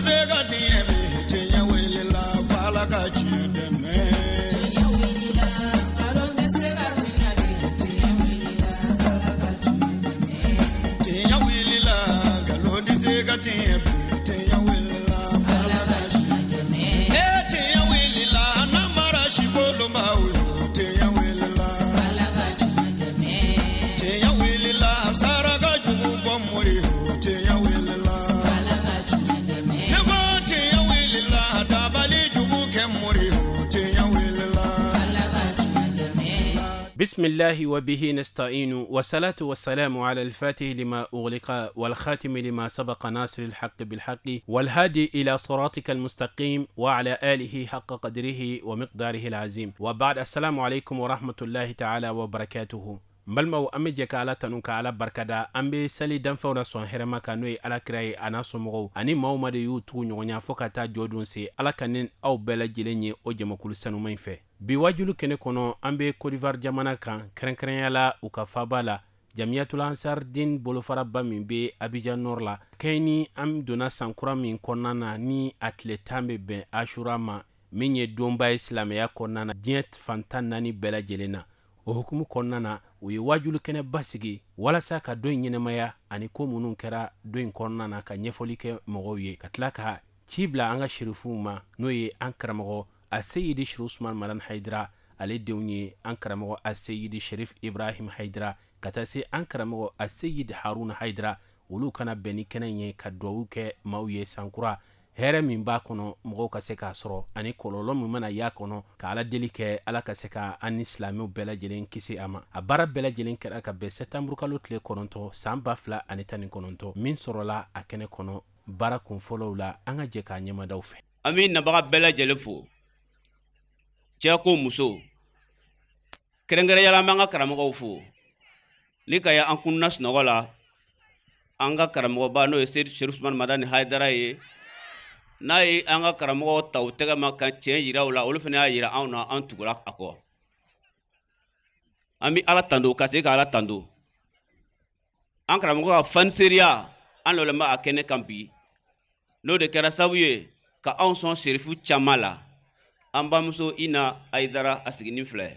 se ka tiɲɛ bi, tiɲɛ wulila f'Ala ka tiɲɛ dɛmɛ. Tiɲɛ wulila, nkalon tɛ se ka tiɲɛ bi, tiɲɛ wulila f'Ala ka tiɲɛ dɛmɛ. Tiɲɛ wulila, nkalon tɛ se ka tiɲɛ bi, tiɲɛ wulila f'Ala ka tiɲɛ dɛmɛ. Ee tiɲɛ wulila, namara sikolonbaw yo, tiɲɛ wulila f'Ala ka tiɲɛ dɛmɛ. Tiɲɛ wulila, saraka jugu bɔ mori yo, tiɲɛ wulila f'Ala ka tiɲɛ dɛmɛ. Ne ko tiɲɛ wulila, dabali jugu kɛ mori yo, tiɲɛ wulila f'Ala ka tiɲɛ dɛmɛ. بسم الله وبه نستعين، والصلاة والسلام على الفاتح لما أغلق والخاتم لما سبق، ناصر الحق بالحق والهادي إلى صراطك المستقيم وعلى آله حق قدره ومقداره العظيم، وبعد، السلام عليكم ورحمة الله تعالى وبركاته. N balimaw, an bɛ jɛ ka Ala tanu, ka Ala barikada. An bɛ sali danfɛnw na sɔn hɛrɛma kan, n'o ye Ala kira ye, a n'a somɔgɔw ani maaw ma de y'u tugu ɲɔgɔnya fo ka taa jɔ don se. Ala ka ni aw bɛɛ lajɛlen ye o jamakulu sanuma in fɛ. Bi wajulu kɛnɛ kɔnɔ, an bɛ Côte jamana kan, kɛrɛnkɛrɛnya la u ka faba la, Jamiyatul Ansar Din bolofaraba min bɛ Abidjan Nord la. Kɛɲɛ ni an donna san kura min kɔnɔna na, ni a tile 10 bɛ bɛn Ashura ma, min ye donba ye silamɛya kɔnɔna na diɲɛ fan 14 bɛɛ lajɛlen na, o hukumu kɔnɔna na, u ye wajulu kɛnɛba sigi walasa ka don in ɲɛnɛmaya ani ko minnu kɛra don in kɔnɔna na, ka ɲɛfɔli kɛ mɔgɔw ye, ka tila ka ci bila an ka sirifuw ma, n'o ye an karamɔgɔ Aseyidi Sherif Usman Madan Hayidara ale denw ye, an karamɔgɔ Aseyidi Sherif Ibrahim Hayidara ka taa se an karamɔgɔ Aseyidi Haruna Hayidara. Olu kana bɛn ni kɛnɛ ye ka duwawu kɛ maaw ye, sankura hɛrɛ min b'a kɔnɔ mɔgɔw ka se k'a sɔrɔ, ani kɔlɔlɔ min mana y'a kɔnɔ, ka Ala deli kɛ Ala ka se ka an ni silamɛw bɛɛ lajɛlen kisi a ma. A baara bɛɛ lajɛlen kɛra ka bɛn sɛtanburukalo tile 9 san 2019. Min sɔrɔla a kɛnɛ kɔnɔ baara kun fɔlɔw la, an ka jɛ k'a ɲɛmadaw fɛ. An bɛ nabaga bɛɛ lajɛlen fo, cɛ ko muso, kɛrɛnkɛrɛnya la an b'an ka karamɔgɔw fo. Ni ka ye an kunna sunɔgɔ la, an ka karamɔgɔba, n'o ye Sherif Usman Madani Hayidara ye, n'a ye an ka karamɔgɔw ta u tɛgɛ ma ka tiɲɛ yira u la, olu fana y'a yira anw na, an tugura a kɔ. An bɛ Ala tando, ka se ka Ala tando. An karamɔgɔ ka faniseriya, an lɔlen bɛ a kɛnɛ kan bi, n'o de kɛra sababu ye ka anw sɔn serifu caman la. An bamuso Ina Hayidara, a siginin filɛ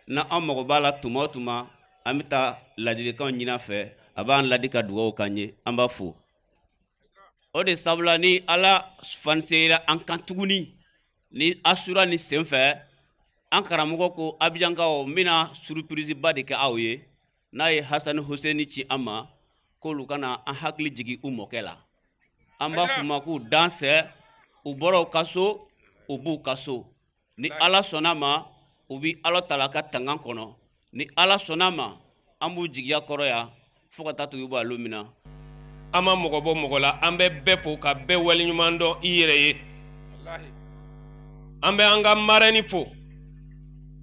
na, an mago b'a la tuma o tuma, an bɛ taa ladilikanw ɲini a fɛ, a b'an ladi ka dugawu k'an ye. An b'a fo o de sabula. Ni Ala fanisera an kan tuguni ni asura ni senfɛ, an karamɔgɔ ko Abijankaw, n bɛna surprise ba de kɛ aw ye, n'a ye Hasani Huseni ci an ma, k'olu kana an hakili jigin u mɔkɛ la. An b'a f'u ma k'u dansɛ, u bɔra u ka so, u b'u ka so. Ni Ala sɔnna ma, u bi Ala tala ka tangan kɔnɔ. Ni Ala sɔnna ma, an b'u jigiya kɔrɔ yan fo ka taa tugu bɔ a min na. An ma mɔgɔ bɔ mɔgɔ la, an bɛ bɛɛ fo ka bɛɛ waleɲuman dɔn i yɛrɛ ye. An bɛ an ka marraine fo,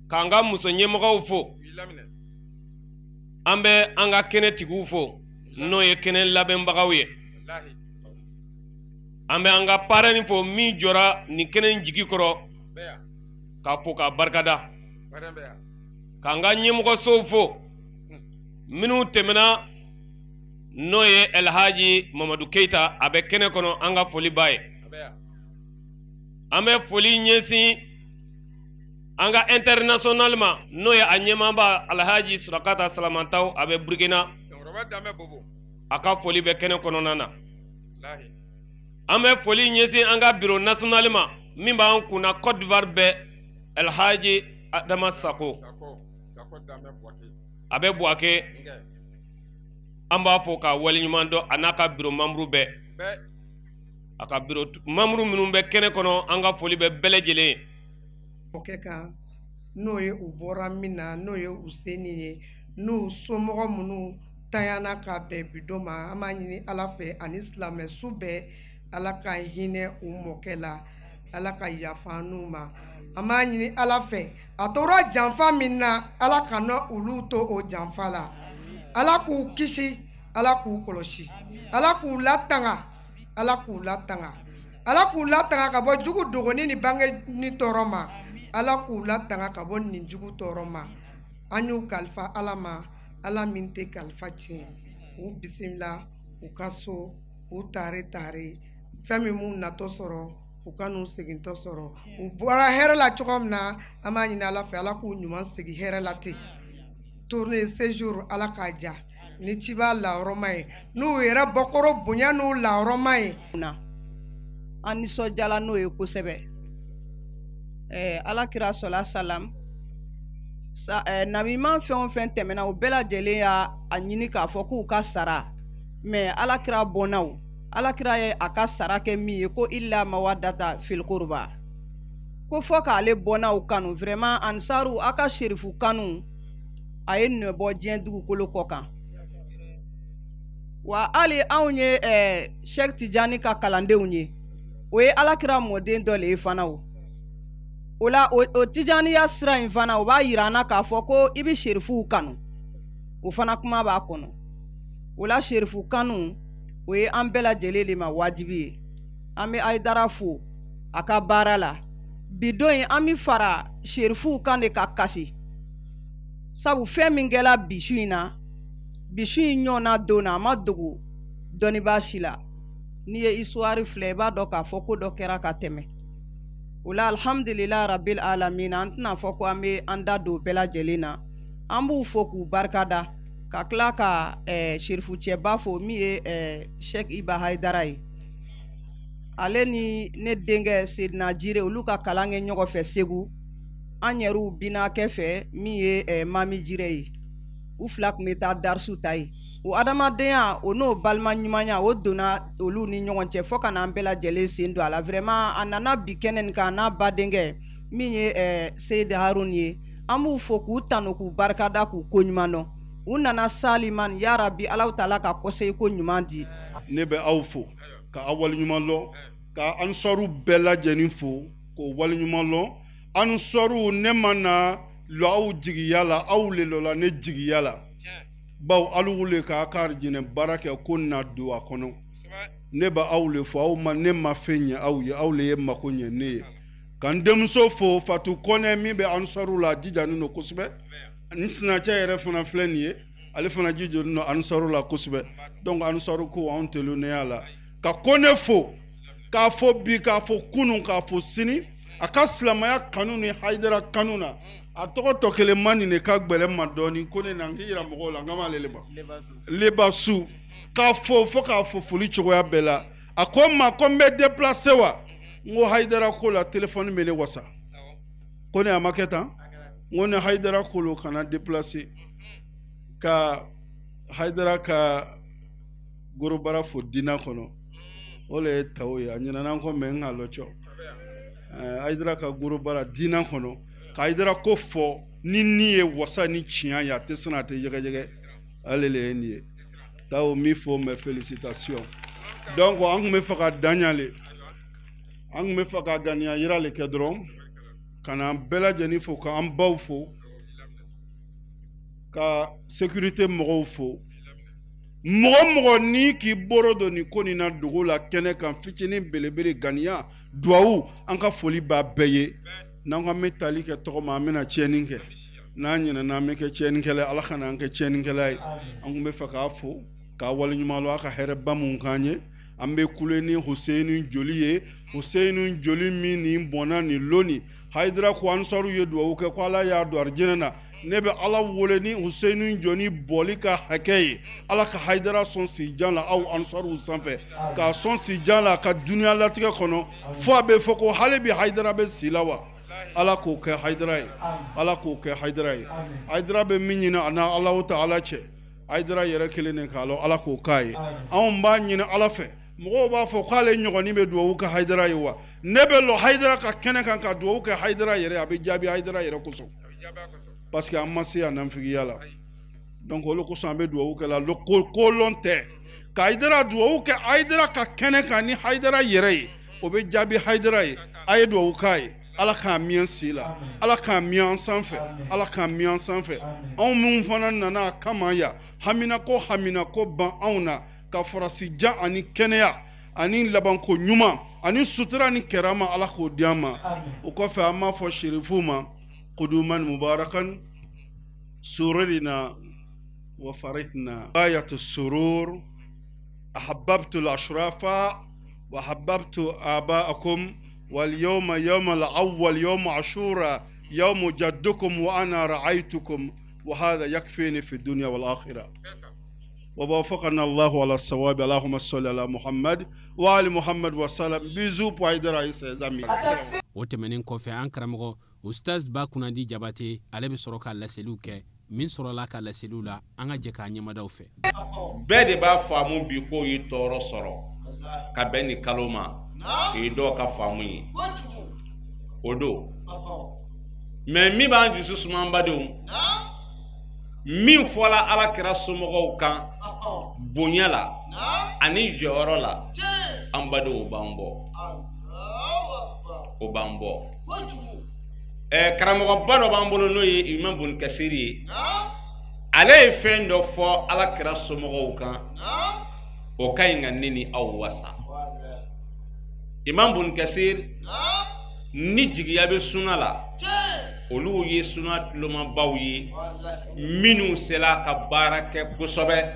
k'an ka muso ɲɛmɔgɔw fo. An bɛ an ka kɛnɛtigiw fo, n'o ye kɛnɛ labɛnbagaw ye. An bɛ an ka parrain fo, min jɔra nin kɛnɛ in jigi kɔrɔ, k'a fo k'a barikada, k'an ka ɲɛmɔgɔsow fo minnu tɛmɛna, n'o ye Elhaji Mamadu Keyita, a bɛ kɛnɛ kɔnɔ, an ka foli b'a ye. An bɛ foli ɲɛsin an ka international ma, n'o ye a ɲɛmaaba Alhaji Surakata Salamantaw, a bɛ Burukina, a ka foli bɛ kɛnɛ kɔnɔna na. An bɛ foli ɲɛsin an ka bureau national ma, min b'an kunna Côte d'Ivoire bɛɛ, Elhaji Adama Sako, a bɛ Buwake. An b'a fɔ k'a waleɲuman dɔn, a n'a ka bureau membre bɛɛ, a ka bureau membre minnu bɛ kɛnɛ kɔnɔ, an ka foli bɛ bɛɛ lajɛlen ye. Mɔkɛ kan, n'o ye u bɔra min na, n'o ye Useni ye, n'u somɔgɔ minnu tanyana ka bɛn bi don ma, an b'a ɲini Ala fɛ ani silamɛ su bɛɛ, Ala ka hinɛ u mɔkɛ la, Ala ka yafa n'u ma. An b'a ɲini Ala fɛ, a tora janfa min na, Ala kana olu to o janfa la. Ala k'u kisi, Ala k'u kɔlɔsi, Ala k'u latanga, Ala k'u latanga, Ala k'u latanga ka bɔ jugu dogoni ni bange ni tɔɔrɔ ma. Ala k'u latanga ka bɔ nin jugu tɔɔrɔ ma. An y'u kalifa Ala ma, Ala min tɛ kalifa tiɲɛ. U bisimila u ka so, u tare tare. Fɛn min m'u natɔ sɔrɔ, u ka n'u segintɔ sɔrɔ. U bɔra hɛrɛ la cogo min na, an b'a ɲini Ala fɛ, Ala k'u ɲuman segin hɛrɛ la ten. Tournée séjour, Ala k'a diya ni ciba lahɔrɔma ye, n'u yɛrɛ bɔkɔrɔ bonya n'u lahɔrɔma ye. An nisɔndiyala n'o ye kosɛbɛ. Ala kira sɔla salam sa, nabiman fɛn o fɛn tɛmɛna, o bɛɛ lajɛlen y'a ɲini k'a fɔ k'u ka sara, mais Ala kira bɔnnaw, Ala kira ye a ka sara kɛ min ye, ko illa mawaddata fil qurba, ko fɔ k'ale bɔnnaw kanu. Vraiment, ansaru a ka serifu kanu, a ye nɔ bɔ diɲɛ dugukolo kɔ kan. Wa hali anw ye Cheikh Tijani ka kalandenw ye, o ye Ala kira mɔden dɔ le ye fana. O la, o tijaniya sira in fana, o b'a yira an na k'a fɔ ko i bɛ serifuw kanu, o fana kuma b'a kɔnɔ. O la, serifu kanu, o ye an bɛɛ lajɛlen de ma wajibi ye. An bɛ Hayidara fo a ka baara la bi don in. An bɛ fara serifuw kan de ka kasi, sabu fɛn min kɛla bi su in na, bi su in ɲɔgɔnna don na, a ma dogo dɔnnibaa si la. N'i ye histoire filɛ, i b'a dɔn k'a fɔ ko dɔ kɛra ka tɛmɛ o la. Alhamdulilayi rabil alamin. An tɛna fɔ ko an bɛ an da don bɛɛ lajɛlen na. An b'u fo k'u barikada, ka tila ka serifu cɛba fo, min ye Cheikh Iba Hayidara ye. Ale ni ne denkɛ Sedina Jire, olu ka kalan kɛ ɲɔgɔn fɛ Segu, an yɛrɛw binakɛ fɛ, min ye Mami Jire ye. U fila tun bɛ taa darisu ta ye. O adamadenya o n'o balima ɲumanya, o donna olu ni ɲɔgɔn cɛ fo ka n'an bɛɛ lajɛlen sen don a la. Vraiment, a nana bi kɛnɛ nin kan n'a badenkɛ, min ye Seyidi Harun ye. An b'u fo k'u tanu, k'u barikada, k'u koɲuman dɔn. U nana saliman yarabi, Alahu taala ka kɔsegin ko ɲuman di. Ne bɛ aw fo ka aw waleɲuman lɔn, ka ansaru bɛɛ lajɛlen fo k'o waleɲuman lɔn. Ansaru, ne ma na lɔ aw jigiya la, aw le lɔla ne jigiya la, bawo alu le k'a ka arijinɛ baara kɛ ko na don a kɔnɔ. Ne bɛ aw le fo. Aw ma ne ma fɛn ɲɛ aw ye, aw le ye mako ɲɛ ne ye. Ka n denmuso fo, Fatu Kɔnɛ, min bɛ ansaru la, a jijalen don kosɛbɛ. N sinacɛ yɛrɛ fana filɛ nin ye, ale fana jijalen don ansaru la kosɛbɛ. Donc ansaru ko anw telonɛya la ka Kɔnɛ fo, k'a fɔ bi, k'a fɔ kunun, k'a fɔ sini, a ka silamɛya kanu ni Hayidara kanu na. A tɔgɔ tɔ kelen ma nin de ka gbɛlɛ ma dɔɔni ko ne na n k'i yira mɔgɔw la, n ka m'ale le ma lebasu, k'a fɔ fo k'a fɔ foli cogoya bɛɛ la. A ko n ma ko n bɛ déplacer wa? N ko Hayidara ko la, téléphone bɛ ne wasa. Ko ne a ma kɛ tan. N ko ni Hayidara ko lo, kana déplacer. Ka Hayidara ka gorobara fo diina kɔnɔ, o le ye taw ye. A ɲinɛna n kɔ mɛ n k'a lɔ cɔ. Hayidara ka gorobara diina kɔnɔ, ka Hayidara ko fɔ ni ni ye wasa ni tiɲɛ ye, a tɛ siran, a tɛ yɛgɛyɛgɛ. Ale le ye nin ye taw min fɔ. Mais félicitations. Donc an tun bɛ fɛ ka dan yan le, an tun bɛ fɛ ka ganiya yira le kɛ dɔrɔn, ka na an bɛɛ lajɛlen fo, k'an baw fo, ka sécurité mɔgɔw fo. Mɔgɔ mɔgɔ n'i k'i boro don nin ko nin na, dogo la, kɛnɛ kan, fitinin, belebele, ganiya, duwawu, an ka foli b'a bɛɛ ye. N'an ko an bɛ tali kɛ tɔgɔ ma, an bɛna tiɲɛni kɛ. N'an ɲinɛna, an bɛ kɛ tiɲɛnikɛla ye. Ala kana an kɛ tiɲɛnikɛla ye. An tun bɛ fɛ k'a fo k'a waleɲuman dɔn, a ka hɛrɛba mun k'an ye. An bɛ kule ni Huseyini joli ye, Huseyini joli min nin bɔnna nin loni. Hayidara ko ansaru ye duwawu kɛ ko Ala y'a don arijinɛ na. Ne bɛ Ala wele ni Huseyini jɔni bɔli ka hakɛ ye, Ala ka Hayidara sɔn sijan la aw ansaruw sanfɛ, k'a sɔn sijan la a ka dunuya latigɛ kɔnɔ, fo a bɛ fɔ ko hali bi Hayidara bɛ si la wa. Ala k'o kɛ Hayidara ye, Ala k'o kɛ Hayidara ye. Hayidara bɛ min ɲini a n'a Alahu taala cɛ, Hayidara yɛrɛ kelen de k'a lɔn. Ala k'o k'a ye. Anw b'a ɲini Ala fɛ. Mɔgɔw b'a fɔ k'ale ɲɔgɔnni bɛ duwawu kɛ Hayidara ye wa? Ne bɛ lɔ Hayidara ka kɛnɛ kan ka duwawu kɛ Hayidara yɛrɛ, a bɛ jaabi Hayidara yɛrɛ kosɔn, parce que an ma se a nanfigiya la. Donc olu kosɔn an bɛ duwawu kɛ la ko lɔn tɛ ka Hayidara duwawu kɛ Hayidara ka kɛnɛ kan ni Hayidara yɛrɛ ye, o bɛ jaabi Hayidara ye. A ye duwawu k'a ye, Ala k'a miɲɛ si la, Ala k'a miɲɛ an sanfɛ, Ala k'a miɲɛ an sanfɛ. Anw minnu fana nana a kama yan, haminako haminako ban anw na, ka farasi jan ani kɛnɛya ani labanko ɲuman ani sutura ni kɛrama, Ala k'o di an ma. O kɔfɛ, an b'a fɔ serifuw ma: kuduman mubarakan sururina wa farihna ayatu surur ahabbabtu al-ashrafa. وحببت آباءكم واليوم يوم الأول يوم عاشوراء يوم جدكم وأنا رعيتكم وهذا يكفيني في الدنيا والآخرة. ووافقنا الله على الصواب. اللهم صل على محمد وعلى محمد وسلم. Bisous pour Haïdara et ses amis. O tɛmɛnen kɔfɛ, an karamɔgɔ Ustaz Ba Kunnandi Jabate, ale bɛ sɔrɔ ka laseliw kɛ. Min sɔrɔla ka laseliw la, an ka jɛ k'a ɲɛmadaw fɛ. Bɛɛ de b'a faamu bi k'o ye tɔɔrɔ sɔrɔ ka bɛn nin kalo ma. O ye dɔw ka faamu ye, o don. Mɛ min b'an dusu suma, an badenw, min fɔla Ala kira somɔgɔw kan bonya la ani jɔyɔrɔ la, an badenw, o b'an bɔ, o b'an bɔ. Karamɔgɔba dɔ b'an bolo, n'o ye Imam Bun Kasiri ye. Ale ye fɛn dɔ fɔ Ala kira somɔgɔw kan, o ka ɲi ka ne ni aw wasa. Imam Bun Kasir ni jigiya bɛ suna la, olu ye suna tulomabaw ye minnu sera ka baara kɛ kosɛbɛ.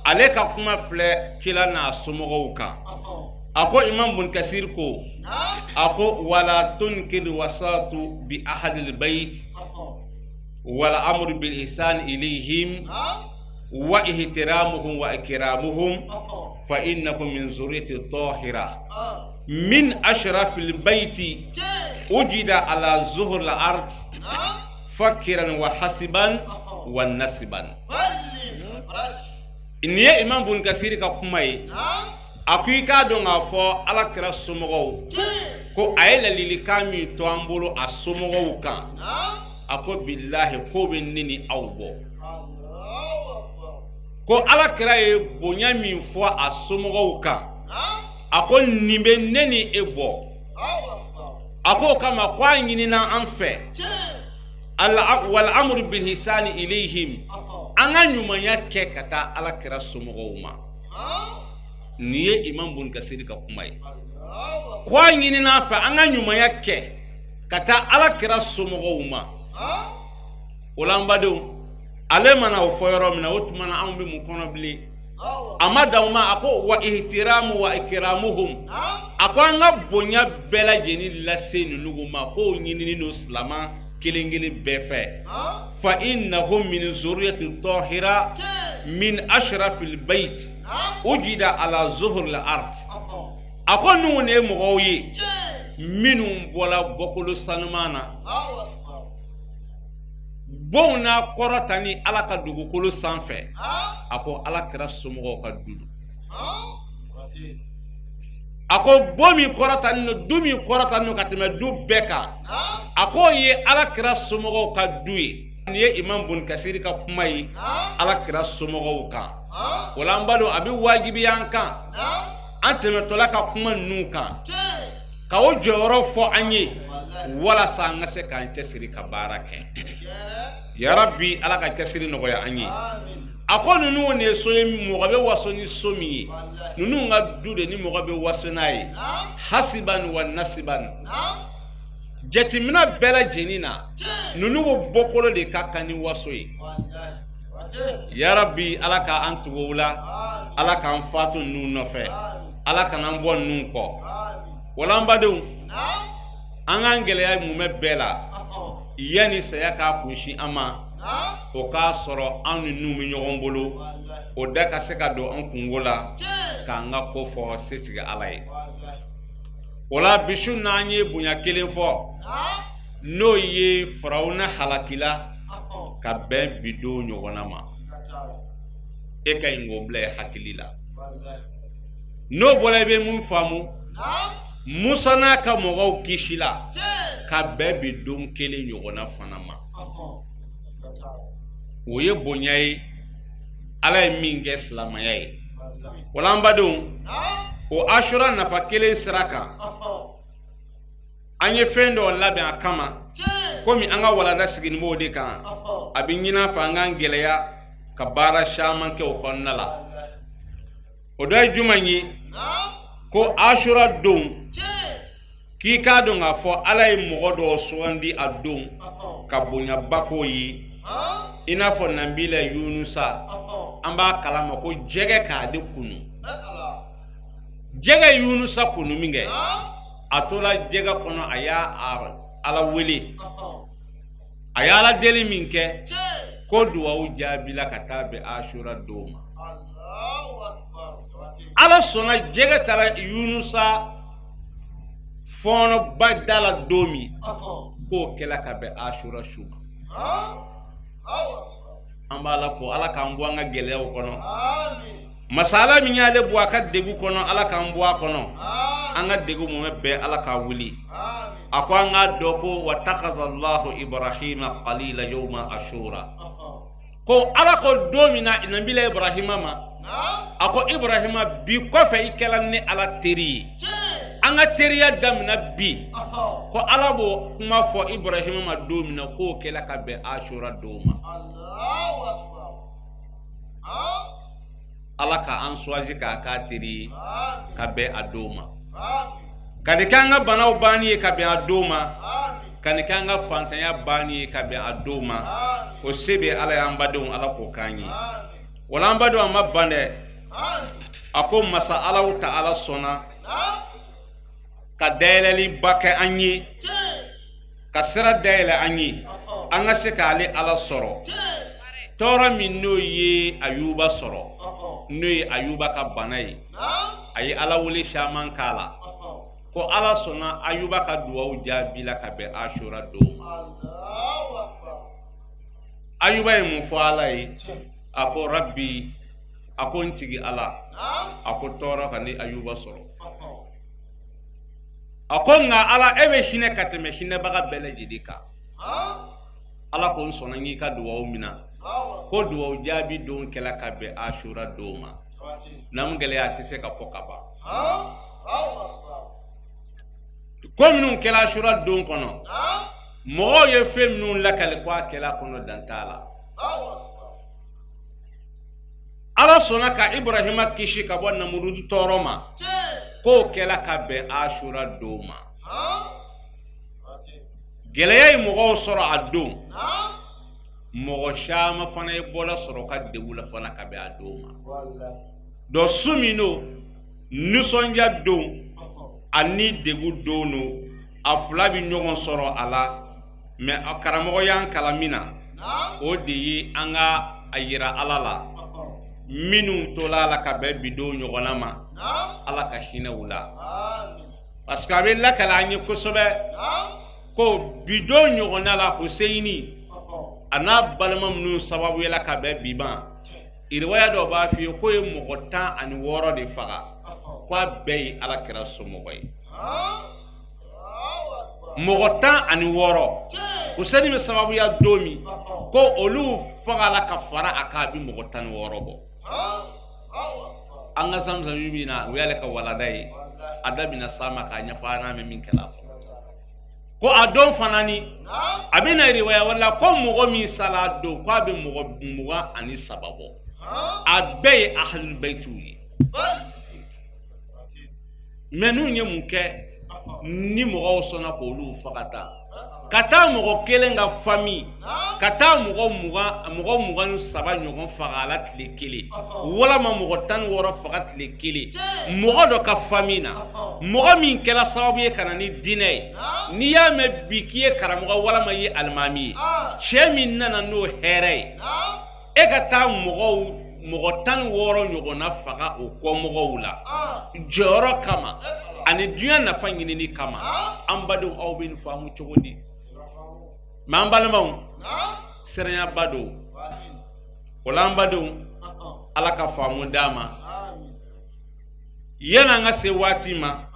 Ale ka kuma filɛ kila n'a somɔgɔw kan. A ko, Imam Bun Kasir ko, a ko: wala tunkir wasatu bi ahadil bayt wala amru bil ihsan ilayhim wa ihtiramuhum wa ikramuhum fa innakum min zuriyati tahira min ashrafil bayti ujida ala zuhur al ard fakiran wa hasiban wa nasiban. Nin ye Imam Bun Kasiri ka kuma ye. A ko i k'a dɔn k'a fɔ Ala kira somɔgɔw ko, a ye ladilikan min to an bolo a somɔgɔw kan, a ko bilahi, k'o bɛ ne ni aw bɔ. Ko Ala kira ye bonya min fɔ a somɔgɔw kan, a ko nin bɛ ne ni e bɔ. A ko o kama ko a ɲinina an fɛ, wal amru bil hisani ilayhim, an ka ɲumanya kɛ ka taa Ala kira somɔgɔw ma. Nin ye Imam Bun Kasiri ka kuma ye. Ko a ɲinina an fɛ, an ka ɲumanya kɛ ka taa Ala kira somɔgɔw ma. O la, an badenw, ale mana o fɔ yɔrɔ min na, o tuma na anw bɛ mun kɔnɔ bilen? A ma dan o ma, a ko wa ihtiramu wa ikramuhum, a ko an ka bonya bɛɛ lajɛlen lase ninnu ma, k'o ɲinini don silama kelen kelen bɛɛ fɛ. Fa innahum min zuriyati tahira min ashrafil bayt ujida ala zuhur al ard. A ko ninnu de ye mɔgɔw ye minnu bɔla bɔkolo sanuman na, bonw n'a kɔrɔta ni Ala ka dugukolo sanfɛ. A ko Ala kira somɔgɔw ka du don. A ko bon min kɔrɔtalen don, du min kɔrɔtalen don ka tɛmɛ du bɛɛ kan, a k'o ye Ala kira somɔgɔw ka du ye. Nin ye Imam Bun Kasiri ka kuma ye Ala kira somɔgɔw kan. O la, an b'a dɔn a bɛ wajibiya an kan, an tɛmɛtɔla ka kuma ninnu kan ka o jɔyɔrɔ fɔ an ye, walasa an ka se k'an cɛsiri ka baara kɛ. Yarabi, Ala ka cɛsiri nɔgɔya an ye. A ko ninnu de ye so ye, mɔgɔ bɛ waso ni so min ye. Ninnu ka du de ni mɔgɔ bɛ waso n'a ye, hasiban wa nasiban, jateminɛ bɛɛ lajɛlen na, ninnu ko bɔkolo de ka kan ni waso ye. Yarabi, Ala ka an tugu o la, Ala k'an fatu ninnu nɔfɛ, Ala kana an bɔ ninnu kɔ. Wala, an badenw, an k'an gɛlɛya mumɛ bɛɛ la yanni saya k'a kunsin an ma, o k'a sɔrɔ an ni ninnu bɛ ɲɔgɔn bolo, o da ka se ka don an kungo la k'an ka ko fɔ setigi Ala ye. O la, bisu n'an ye bonya kelen fɔ, n'o ye Farawuna halakila ka bɛn bi don ɲɔgɔnna ma. E ka ɲi k'o bila i hakili la. N'o bɔra, i bɛ mun faamu? Musa n'a ka mɔgɔw kisila ka bɛn bi don kelen ɲɔgɔnna fana ma. O ye bonya ye Ala ye min kɛ silamɛya ye. O la, an badenw, o Asura nafa kelen sira kan, an ye fɛn dɔw labɛn a kama. Komi an ka walanda siginin b'o de kan, a bɛ ɲini an fɛ an k'an gɛlɛya ka baara caman kɛ o kɔnɔna la. O dɔ ye jumɛn ye? Ko Asura don, k'i k'a dɔn k'a fɔ Ala ye mɔgɔ dɔw sugandi a don ka bonyaba k'o ye, i n'a fɔ Nabila Yunusa. An b'a kalama ko jɛgɛ k'ale kunu. Jɛgɛ Yunusa kunu min kɛ, a tora jɛgɛ kɔnɔ, a y'a Ala wele, a ye Ala deli min kɛ, ko duwawu jaabila ka taa bɛn Asura don ma. Ala sɔnna, jɛgɛ taara Yunusa fɔɔnɔba da la don min, k'o kɛla ka bɛn Asura su ma. An b'Ala fo, Ala k'an bɔ an ka gɛlɛyaw kɔnɔ. Masa Ala min y'ale bɔ a ka degun kɔnɔ, Ala k'an bɔ a kɔnɔ. An ka degun mumɛ bɛɛ, Ala k'a wuli. A ko an k'a dɔn ko watakazalahu Ibrahima qalila yawma Ashura, ko Ala ko don min na nabila Ibrahima ma, a ko Ibrahima, bi kɔfɛ i kɛla ne Ala teri ye, an ka teriya daminɛ bi. Ko Ala b'o kuma fɔ Ibrahima ma don min na, k'o kɛla ka bɛn Ashura don ma. Ala ka an choisi k'a k'a teri ye ka bɛn a don ma, ka nin kɛ an ka banaw banni ye ka bɛn a don ma, ka nin kɛ an ka fantanya banni ye ka bɛn a don ma. O se bɛ Ala ye, an badenw, Ala k'o k'an ye. Wala an badenw, a ma ban dɛ. A ko masa Alahu ta Ala sɔnna ka dayɛlɛliba kɛ an ye, ka sira dayɛlɛ an ye, an ka se k'ale Ala sɔrɔ. Tɔɔrɔ min n'o ye Ayuba sɔrɔ, n'o ye Ayuba ka bana ye, a ye Ala wele caman k'a la, ko Ala sɔnna Ayuba ka duwawu jaabi la ka bɛn Asura don ma. Ayuba ye mun fɔ Ala ye? A ko Rabbi, a ko n tigi Ala, a ko tɔɔrɔ ka ni Ayuba sɔrɔ. A ko nka Ala, e bɛ hinɛ ka tɛmɛ hinɛbaga bɛɛ lajɛlen kan. Ala ko n sɔnna, n k'i ka duwawu minɛ. Ko duwawu jaabi don kɛla ka bɛn Asura don ma. Namu gɛlɛya a tɛ se ka fɔ ka ban. Ko minnu kɛla Asura don kɔnɔ, mɔgɔw ye fɛn minnu lakali ko a kɛla kɔnɔ, dan t'a la. Ala sɔnna ka Ibrahima kisi ka bɔ Namurudu tɔɔrɔ ma, k'o kɛla ka bɛn Asura don ma. Gɛlɛya ye mɔgɔw sɔrɔ a don, mɔgɔ caman fana ye bɔla sɔrɔ ka degun la fana ka bɛn a don ma. Dɔ su min don, nisɔndiya don ani degun don don, a fila bɛ ɲɔgɔn sɔrɔ a la. Mɛ karamɔgɔ y'an kalan min na, o de ye an ka a yira Ala la, minnu tola a la ka bɛn bi don ɲɔgɔnna ma, Ala ka hinɛ u la. Parce que a bɛ lakale an ye kosɛbɛ ko bi don ɲɔgɔnna la, Huseyini a n'a balima minnu sababuyala ka bɛn bi ma, iriwaya dɔw b'a f'i ye k'o ye mɔgɔ 16 de faga, ko a bɛɛ ye Ala kɛra somɔgɔ ye. Mɔgɔ 16, Huseyini bɛ sababuya don min ko olu fagala ka fara a kan, a bɛ mɔgɔ 16 bɔ. An ka zamzami min na, o y'ale ka walada ye, a da bɛna s'a ma k'a ɲɛfɔ an n'a mɛn min kɛla fɔlɔ. Ko a don fana ni a bɛna riwaya wɛrɛ la, ko mɔgɔ min sala a don, ko a bɛ mɔgɔ 23 bɔ, a bɛɛ ye ahlul baytiw ye. Mɛ n'u ye mun kɛ ni mɔgɔw sɔnna k'olu faga tan, ka taa mɔgɔ kelen ka fami, ka taa mɔgɔ 23 ɲɔgɔn faga a la tile kelen, walama mɔgɔ 16 faga tile kelen, mɔgɔ dɔ ka fami na, mɔgɔ min kɛra sababu ye ka na ni diinɛ ye. N'i y'a mɛn bi k'i ye karamɔgɔ walama i ye alimami ye, cɛ min nana n'o hɛrɛ ye, e ka taa mɔgɔ 16 ɲɔgɔnna faga o kɔmɔgɔw la jɔyɔrɔ kama ani diɲɛ nafa ɲinini kama. An badenw, aw bɛ nin faamu cogo di? Mɛ an balimaw, siranyaba don o la. An badenw, Ala ka faamu d'a ma. Yan'an ka se waati ma,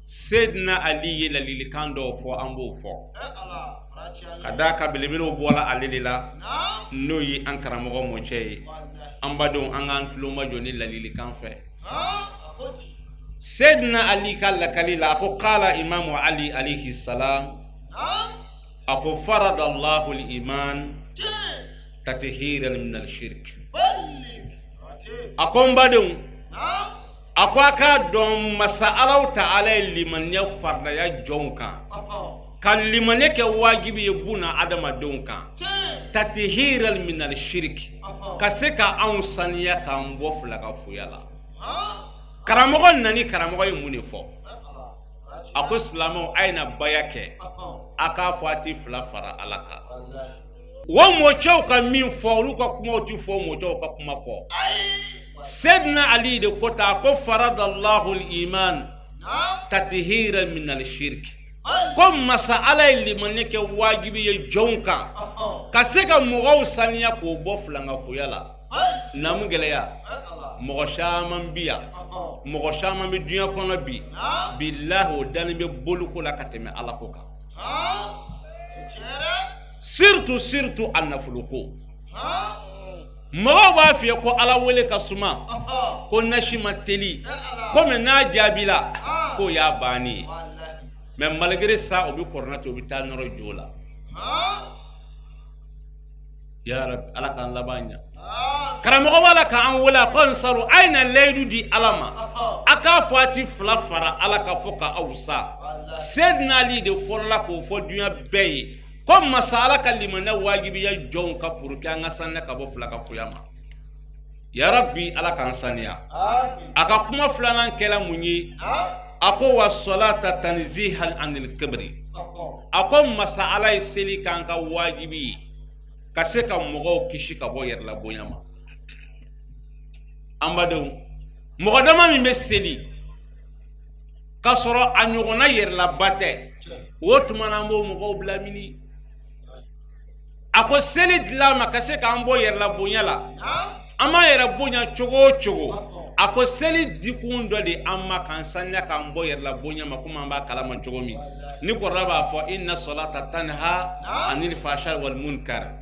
Seydina Ali ye ladilikan dɔw fɔ, an b'o fɔ ka d'a ka belebelew bɔra ale de la, n'o ye an karamɔgɔ mɔcɛ ye. An badenw, an k'an tulo majɔ ni ladilikan fɛ. Seydina Ali ka lakali la, a ko kala Imamu Ali alayhi salam, a ko faradallahu al-iman tatihiran min al-shirk. A ko n badenw, a ko a k'a dɔn masa Alahu ta'ala ye limaniya faridaya jɔnw kan, ka limaniya kɛ wajibi ye buna adamadenw kan, tatihiran min al-shirk, ka se ka anw saniya k'an bɔ filakafoya la. Karamɔgɔ nani, karamɔgɔ ye mun de fɔ? A ko silamɛw, a ye na baya kɛ, a k'a fɔ a ti fila fara Ala kan. O mɔcɛw ka min fɔ, olu ka kumaw ti fɔ mɔcɛw ka kuma kɔ. Sedina Ali de ko ta, a ko faradallahu al-iman tatihira min al-shirk, ko masa Ala ye limaniya kɛ wajibi ye jɔnw kan ka se ka mɔgɔw saniya k'o bɔ filankafoya la. Namu gɛlɛya, mɔgɔ caman bi yan, mɔgɔ caman bɛ diɲɛ kɔnɔ bi, bilahi o dalen bɛ boliko la ka tɛmɛ Ala ko kan, surtout a nafolo ko. Mɔgɔw b'a f'i ye ko Ala wele ka suma, ko nasi ma teli, komi n'a jaabila k'o y'a bannen ye. Mais malgré ça, o bɛ kɔrɔna ten, o bɛ taa nɔrɔ jo la. Ya Rabbi, Ala k'an laban ɲa. Karamɔgɔ b'a la k'an wele, a ko ansaru, a ye na layidu di Ala ma, a k'a fɔ a ti fila fara Ala kan fo ka aw sa. Sedina Ali de fɔlɔla k'o fɔ diɲɛ bɛɛ ye ko masa Ala ka limaniya wajibiya jɔnw ka pour que an ka saniya ka bɔ filankafoya ma. Ya Rabbi, Ala k'an saniya. A ka kuma filanan kɛla mun ye? A ko wa salata tanzihan anil kibri, a ko masa Ala ye seli k'an ka wajibi ye ka se ka mɔgɔw kisi ka bɔ yɛrɛlabonya ma. An badenw, mɔgɔ dama min bɛ seli k'a sɔrɔ a ɲɔgɔnna yɛrɛlaba tɛ, o tuma na an b'o mɔgɔw bila mini? A ko seli dilan ma ka se k'an bɔ yɛrɛlabonya la, an b'an yɛrɛ bonya cogo o cogo. A ko seli dikun dɔ de an ma k'an saniya k'an bɔ yɛrɛlabonya ma, komi an b'a kalama cogo min. Ni kɔrɔla b'a fɔ inna salata tanha anil fahsha wal munkar,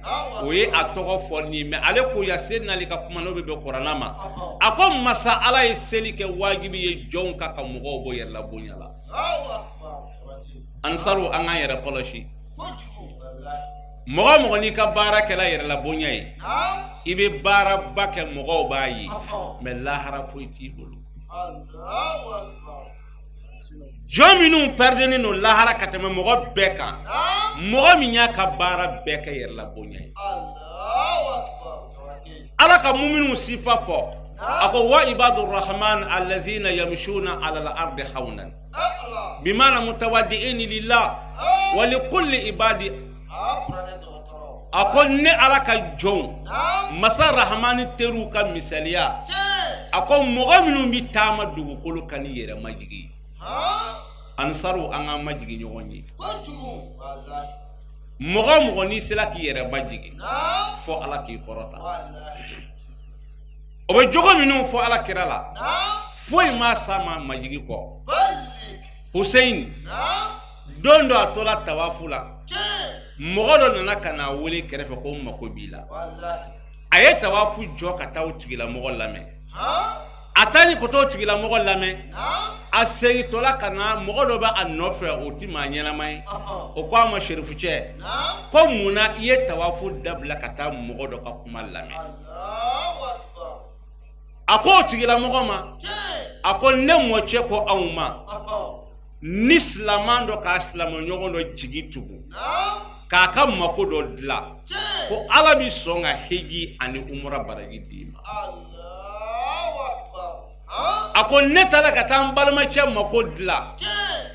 o ye a tɔgɔ fɔ nin ye. Mais ale ko ya Sedina Ali ka kuma n'o bɛ bɛn kɔrɔla ma, a ko masa Ala ye seli kɛ wajibi ye jɔnw ka mɔgɔw bɔ yɛrɛlabonya la. Ansaru, an k'an yɛrɛ kɔlɔsi. Mɔgɔ mɔgɔ n'i ka baara kɛla yɛrɛlabonya ye, i bɛ baaraba kɛ, mɔgɔw b'a ye, mais lahara foyi t'i bolo. Jɔn minnu pɛrɛnnen don lahara ka tɛmɛ mɔgɔ bɛɛ kan, mɔgɔ min y'a ka baara bɛɛ kɛ yɛrɛlabonya ye. Ala ka muminuw sifa fɔ, a ko wa ibadu rahman alladhina yamshuna ala al-ardi hawnan bimana mutawaddi'in lillah wa likulli ibadi. A ko ne Ala ka jɔnw, masa Rahamani teriw ka misaliya, a ko mɔgɔ minnu bɛ taama dugukolo kan ni yɛrɛ majigi. Ansaru, an k'an majigi ɲɔgɔn ye. Mɔgɔ mɔgɔ n'i sera k'i yɛrɛ majigi, fɔ Ala k'i kɔrɔta. O bɛ jogo minnu fɔ Ala kira la, foyi ma s'a ma majigi kɔ. Hussein don dɔ a tora tawafu la, mɔgɔ dɔ nana ka n'a wele kɛrɛfɛ ko n mako b'i la. A ye tawafu jɔ ka taa o tigilamɔgɔ lamɛn. A taali ka t'o tigilamɔgɔ lamɛn, a segintɔla ka na, mɔgɔ dɔ bɛ a nɔfɛ, o ti maa ɲɛnama ye. O ko a ma, serifucɛ, ko mun na i ye tawafu dabila ka taa mɔgɔ dɔ ka kuma lamɛn? A ko o tigilamɔgɔ ma, a ko ne mɔcɛ ko anw ma, ni silaman dɔ k'a silamɛɲɔgɔn dɔ jigi tugu k'a ka mako dɔ dilan, ko Ala bɛ sɔn ka heji ani umura baraji d'i ma. A ko ne taara ka taa n balimacɛ mako dilan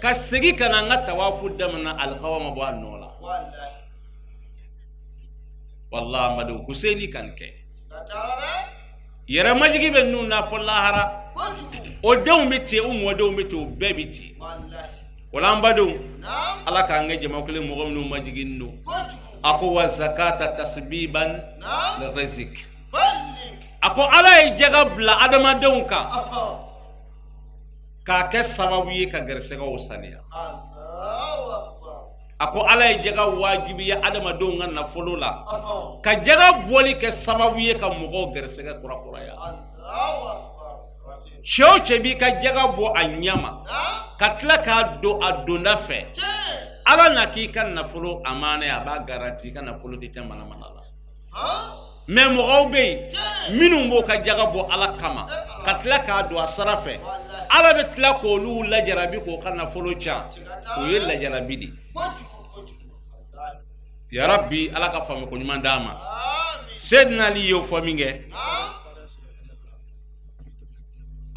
ka segin ka na n ka tawafu daminɛ, alikawa ma bɔ a nɔ la. Walahi amadu, Hussein ka nin kɛ. Yɛrɛ majigi bɛ ninnu na fɔ lahara, o denw bɛ ten, o mɔdenw bɛ ten, o bɛɛ bɛ ten. O la an badenw, Ala k'an kɛ jama kelen mɔgɔ minnu majigin don. A ko wa zakata tasbiban lirizik, a ko Ala ye jaga bila adamadenw kan k'a kɛ sababu ye ka gɛrɛsɛgɛw saniya. A ko Ala ye jaga wajibiya adamadenw ka nafolo la ka jaga bɔli kɛ sababu ye ka mɔgɔw gɛrɛsɛgɛ kurakuraya. Cɛ o cɛ b'i ka jaga bɔ a ɲɛ ma ka tila k'a don a donda fɛ, Ala na k'i ka nafolo amaana ye, a b'a garanti i ka nafolo tɛ tiɲɛ manamana la. Mais mɔgɔw bɛ yen minnu b'o ka jaga bɔ Ala kama ka tila k'a don a sara fɛ, Ala bɛ tila k'olu lajarabi k'o ka nafolo can. O ye lajarabi de ye. Ya Rabbi, Ala ka faamu ko ɲuman d'an ma. Seydina Ali y'o fɔ min kɛ,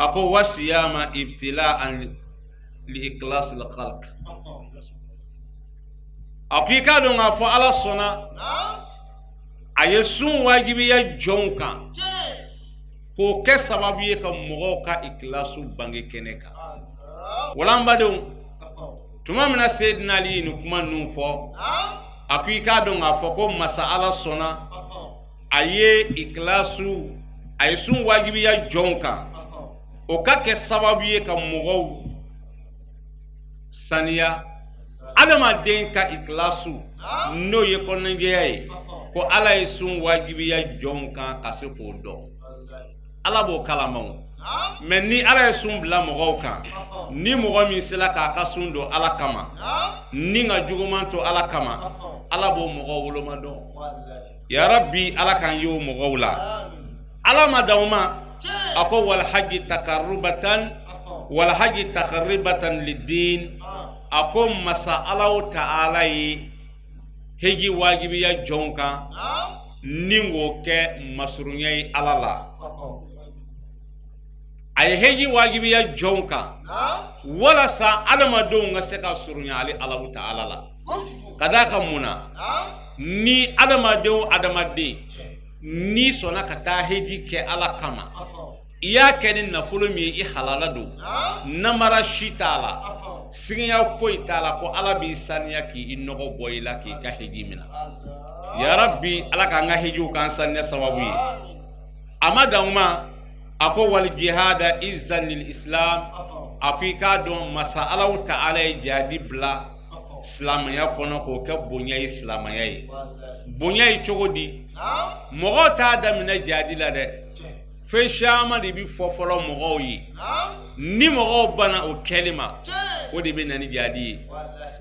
A ko wasiyama ibtila'an li ikhlas al khalq. A ko i k'a dɔn k'a fɔ Ala sɔnna a ye sun wajibiya jɔnw kan k'o kɛ sababu ye ka mɔgɔw ka ikilasu bange kɛnɛ kan. Wala an badenw, tuma min na Seyidina Ali ye nin kuma ninnu fɔ, a ko i k'a dɔn k'a fɔ ko masa Ala sɔnna a ye ikilasu, a ye sun wajibiya jɔnw kan, o ka kɛ sababu ye ka mɔgɔw saniya. Adamaden ka ikilasu n'o ye kɔnɔnajɛya ye, ko Ala ye sun wajibiya jɔnw kan ka se k'o dɔn. Ala b'o kalama o. Mɛ ni Ala ye sun bila mɔgɔw kan, ni mɔgɔ min sera k'a ka sun don Ala kama, ni ka juguman to Ala kama, Ala b'o mɔgɔw woloma dɔn. Ya Rabbi, Ala k'an ye o mɔgɔw la. Ala ma dan o ma, a ko wal haji takarrubatan wal haji takarribatan lid-din. A ko masa Alahu ta'ala ye heji wajibiya jɔnw kan ni k'o kɛ masurunya ye Ala la. A ye heji wajibiya jɔnw kan walasa adamadenw ka se ka surunya ale Alahu ta'ala la. Ka d'a kan mun na, ni adamaden o adamaden n'i sɔnna ka taa heji kɛ Ala kama, i y'a kɛ ni nafolo min ye, i halala don, namara si t'a la, sigiya foyi t'a la, ko Ala b'i saniya k'i nɔgɔ bɔ i la k'i ka heji minɛ. Ya Rabbi, Ala k'an ka hejiw k'an saniya sababu ye. A ma dan o ma, a ko wal jihada izzan lil islam. A ko i k'a dɔn masa Alahu ta'ala ye jadi bila silamɛya kɔnɔ k'o kɛ bonya ye silamɛya ye. Bonya ye cogo di? Mɔgɔw t'a daminɛ jadi la dɛ. Fɛn caman de bi fɔ fɔlɔ mɔgɔw ye, ni mɔgɔw banna o kɛli ma, o de bɛ na ni jadi ye.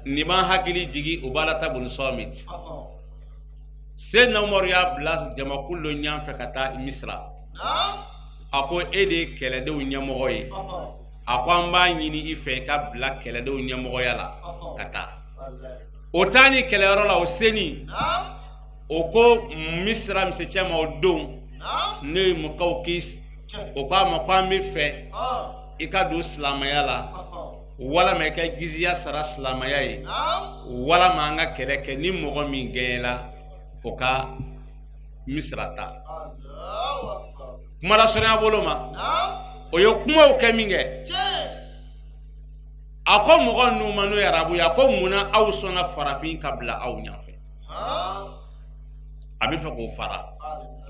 Nin b'an hakili jigin Ubalata bun Samit. Seyidina Umaru y'a bila jamakulu dɔ ɲɛfɛ ka taa Misira. A ko e de ye kɛlɛdenw ɲɛmɔgɔ ye, a ko an b'a ɲini i fɛ i ka bila kɛlɛdenw ɲɛmɔgɔya la ka taa. O taa ni kɛlɛyɔrɔ la, o seni, o ko Misira misicɛ ma o don, n'o ye Mukawukis, o ko a ma ko an bɛ fɛ i ka don silamɛya la, walama i ka jiziya sara silamɛya ye, walama an ka kɛlɛ kɛ, ni mɔgɔ min gɛɲɛla o ka Misira ta. Kuma lasurunya bolo ma, o ye kumaw kɛ min kɛ, a ko mɔgɔ ninnu ma, n'o ye arabu ye, a ko munna aw sɔnna farafin ka bila aw ɲɛfɛ? A bɛ fɛ k'o fara,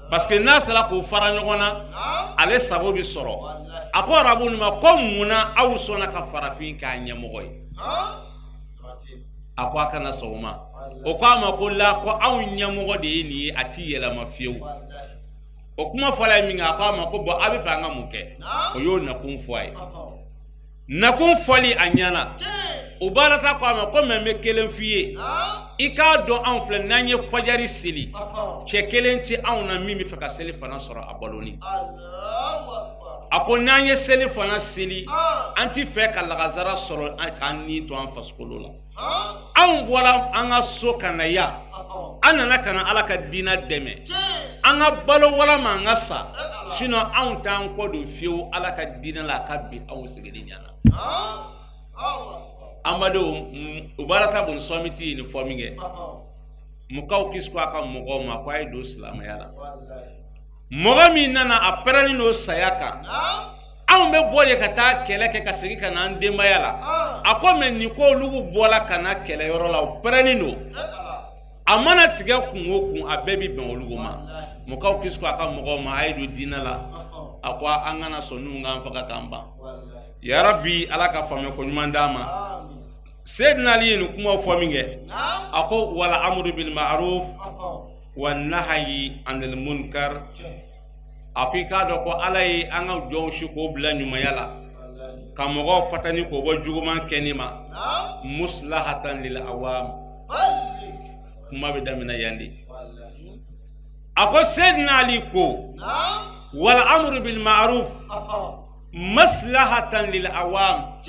parce que n'a sera k'o fara ɲɔgɔn na, ale sago bɛ sɔrɔ. A ko arabu ninnu ma ko munna aw sɔnna ka farafin k'a ɲɛmɔgɔ ye? A ko a kana sɔn o ma. O ko a ma ko la, ko anw ɲɛmɔgɔ de ye nin ye, a ti yɛlɛma fiyewu. O kuma fɔla ye min kɛ, a ko a ma ko bɔn a bɛ fɛ an ka mun kɛ? O y'o nakun fɔ a ye. Nakun fɔli a ɲɛna. Ubalata ko a ma ko mɛ n bɛ kelen f'i ye, i k'a dɔn anw filɛ, n'an ye fajari seli, cɛ kelen tɛ anw na min bɛ fɛ ka seli fana sɔrɔ a baloni. A ko n'an ye seli fana seli, an ti fɛ ka lagazara sɔrɔ k'an ni to an fasikolo la. Anw bɔra an ka so ka na yan, an nana ka na Ala ka diinɛ dɛmɛ, an ka balo walama an ka sa, sinon anw t'an kɔ don fiyewu Ala ka diinɛ la a ka bi anw sigilen ɲɛna. An badenw, Ubalata bun Samiti ye nin fɔ min kɛ, Mukawukis ko a ka mɔgɔw ma ko a ye don silamɛya la. Mɔgɔ min nana a pɛrɛnnen don saya kan, anw bɛ bɔ de ka taa kɛlɛ kɛ ka segin ka na an denbaya la. A ko mɛ nin ko olu bɔla ka na kɛlɛyɔrɔ la, o pɛrɛnnen don, a mana tigɛ kun o kun, a bɛɛ bi bɛn olu ma. Mukawukis ko a ka mɔgɔw ma a ye don diinɛ la. A ko an kana sɔn n'u k'an faga k'an ban. Ya Rabbi, Ala ka faamuya ko ɲuman d'an ma. Seyidina Ali ye nin kumaw fɔ min kɛ, a ko wal amru bil ma'ruf wa nahyi anil munkar. A ko i k'a dɔn ko Ala ye an ka jɔnw si k'o bila ɲumanya la, ka mɔgɔw fatani k'o bɔ juguman kɛni ma, muslahatan lil awam. Kuma bɛ daminɛ yan de. A ko Seyidina Ali ko wal amru bil ma'ruf maslahatan lil awam.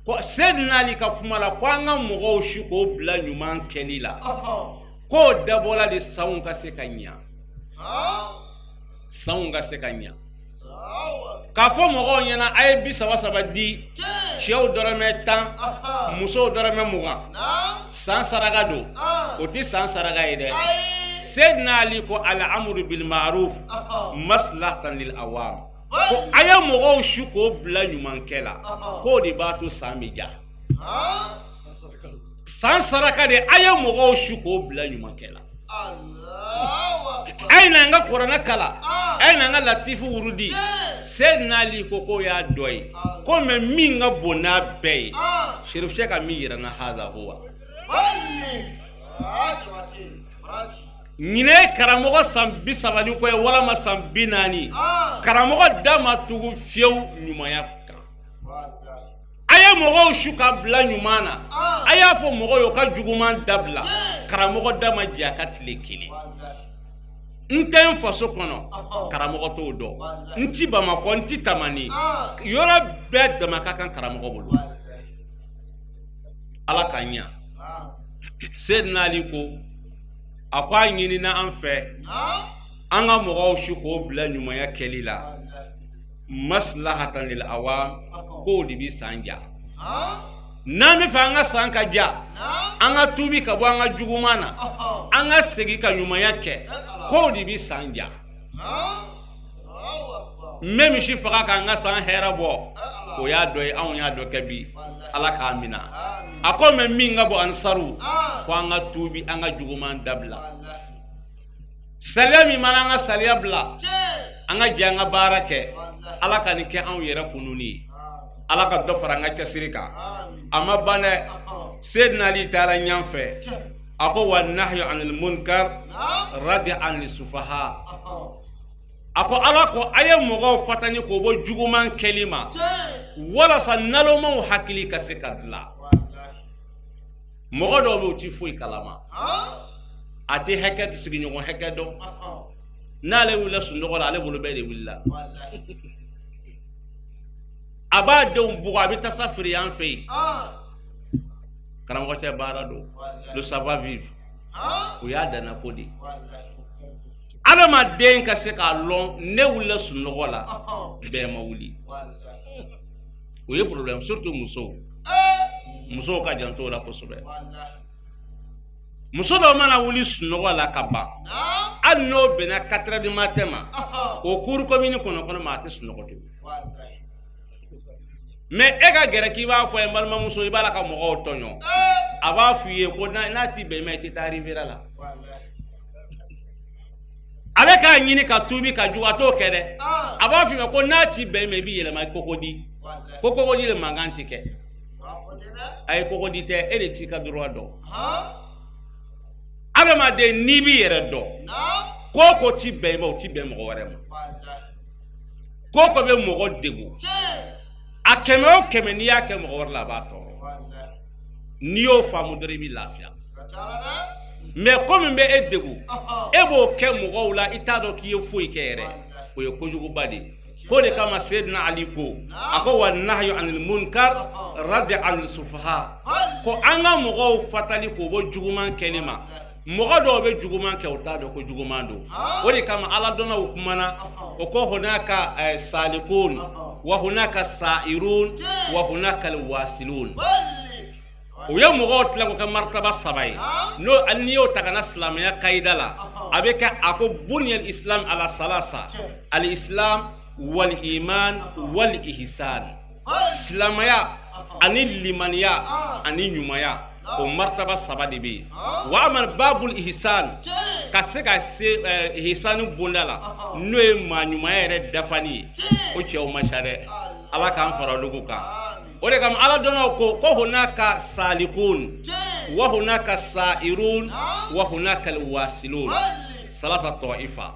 Ko Seyidina Ali ka kuma la, ko an ka mɔgɔw si k'o bila ɲuman kɛli la, k'o dabɔla de sanw ka se ka ɲa, sanw ka se ka ɲa. K'a fɔ mɔgɔw ɲɛna a ye 30 di, cɛw dɔrɔmɛ 10, musow dɔrɔmɛ 20, san saraka don, o tɛ san saraka ye dɛ. Seydina Ali ko al-amru bil ma'ruf maslahatan lil awam, ko a ye mɔgɔw su k'o bila ɲumankɛ la, k'o de b'a to san bɛ ja. San saraka de, a ye mɔgɔw su k'o bila ɲumankɛ la. A ye na an ka kuranɛ kalan, a ye na an ka latifu wurudi. Seydina Ali ko k'o y'a dɔ ye, ko mɛ min ka bon n'a bɛɛ ye, Cherif Cheick ka min yira n na, haza huwa. Ɲinɛ ye karamɔgɔ san 30 ni kɔ ye walama san 40, karamɔgɔ da ma tugu fiyewu ɲumanya kan. A ye mɔgɔw su ka bila ɲuman na, a y'a fɔ mɔgɔw ye u ka juguman dabila, karamɔgɔ da ma jɛ a ka tile kelen. N tɛ n faso kɔnɔ, karamɔgɔ t'o dɔn. N ti Bamakɔ, n ti Tamani, yɔrɔ bɛɛ dama ka kan karamɔgɔ bolo. Ala k'a ɲa. Seydina Ali ko a ko a ɲinina an fɛ an ka mɔgɔw su k'o bila ɲumanya kɛli la, maslahatan lil awam, k'o de bi san ja. N'an bɛ fɛ an ka san ka ja, an ka tuubi ka bɔ an ka juguman na, an ka segin ka ɲumanya kɛ, k'o de bi san ja. N bɛ misi faga k'an ka san hɛrɛ bɔ, o y'a dɔ ye, anw y'a dɔ kɛ bi, Ala k'a minɛ. A ko mɛ min ka bɔ ansaru, ko an ka tuubi an ka juguman dabila. Saliya min mana an ka saliya bila, an ka jɛ an ka baara kɛ, Ala ka nin kɛ anw yɛrɛ kununi ye. Ala ka dɔ fara an ka cɛsiri kan. A ma ban dɛ. Seydina Ali taara ɲɛfɛ, a ko wa nahyu anil munkar radi'an lisufaha. A ko Ala ko a ye mɔgɔw fatani k'o bɔ juguman kɛli ma, walasa nalomaw hakili ka se ka dilan. Mɔgɔ dɔw bɛ yen, u ti foyi kalama, a tɛ hakɛ sigiɲɔgɔn hakɛ dɔn. N'ale wulila sunɔgɔ la, ale bolo bɛɛ de wulila. A b'a denw bugɔ, a bɛ tasa feere an fɛ yen. Karamɔgɔ cɛ baara don, le savoir vivre, o y'a danna ko de ye. Adamaden ka se k'a lɔn, ne wulila sunɔgɔ la, bɛɛ ma wuli, o ye problème, surtout musow. Musow ka janto o la kosɛbɛ. Muso dɔw mana wuli sunɔgɔ la ka ban, hali n'o bɛnna 4 heures du matin ma, o cour commune kɔnɔ ma, a tɛ sunɔgɔ tugun. Mais e ka gɛrɛ k'i b'a fɔ ye, n balimamuso, i b'a la ka mɔgɔw tɔɲɔ, a b'a f'i ye ko n'a ti bɛn i ma, i tɛ taa Riviera la. A bɛ k'a ɲini ka tuubi ka jugu, a t'o kɛ dɛ. A b'a f'i ma ko n'a ti bɛn i ma, i b'i yɛlɛma koko di, ko koko di de mankan ti kɛ. A ye koko di tɛ, e de t'i ka droit dɔn. Adamaden n'i b'i yɛrɛ dɔn, ko o ko ti bɛn i ma, o ti bɛn mɔgɔ wɛrɛ ma. Ko o ko bɛ mɔgɔ degun, a 100 o 100 n'i y'a kɛ mɔgɔ wɛrɛ la, a b'a tɔɔrɔ. N'i y'o faamu dɔrɔn, i b'i lafiya. Mais ko min bɛ e degun, e b'o kɛ mɔgɔw la, i t'a dɔn k'i ye foyi kɛ yɛrɛ, o ye kojuguba de ye. K'o de kama Seydina Ali ko, a ko wa nahyu anil munkar radi'an sufaha, ko an ka mɔgɔw fatali k'o bɔ juguman kɛli ma. Mɔgɔ dɔw bɛ juguman kɛ, u t'a dɔn ko juguman don. O de kama Ala dɔnnaw kumana, o ko hunaka salikun wa hunaka sa'irun wa hunaka alwasilun. O ye mɔgɔw tila k'o kɛ martaba 3 ye. N'o n'i y'o ta ka na silamɛya kayida la, a bɛ kɛ a ko buniyal islam ala salasa, al islam wal iman wal ihsan. Silamɛya ani limaniya ani ɲumanya, o martaba 3 de bɛ yen. Wa amal babul ihsan, ka se ka se ihsani bonda la, n'o ye maa ɲumanya yɛrɛ dafani ye, o cɛw ma ca dɛ. Ala k'an fara olu kan. O de kama Ala dɔnnaw ko ko hunaka salikun wa hunaka sa'irun wa hunaka alwasilun salasa ta'ifa.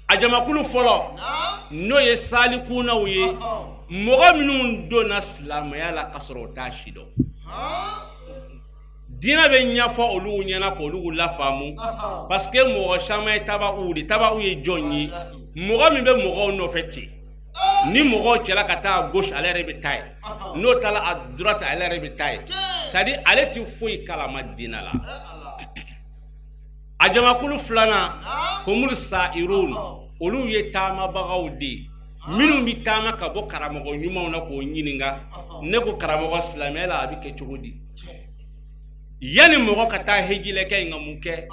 A jamakulu fɔlɔ, n'o ye salikunaw ye, mɔgɔ minnu donna silamɛya la ka sɔrɔ u t'a si dɔn. Diinɛ bɛ ɲɛfɔ olu ɲɛna k'olu lafaamu, parce que mɔgɔ caman ye taba'u de. Taba'u ye jɔn ye? Mɔgɔ min bɛ mɔgɔw nɔfɛ ten, ni mɔgɔw cɛla ka taa à gauche, ale yɛrɛ bɛ taa yen, n'o taara à droite, ale yɛrɛ bɛ taa yen. C'est à dire ale ti foyi kalama diinɛ la. A jamakulu filanan, humul sa'irun, Olu ye taamabagaw de ye minnu bɛ taama ka bɔ karamɔgɔ ɲumanw na k'o ɲininka. Ne ko karamɔgɔ, silamɛya la a bɛ kɛ cogo di? Yanni mɔgɔ ka taa heji la, i ka ɲi ka mun kɛ?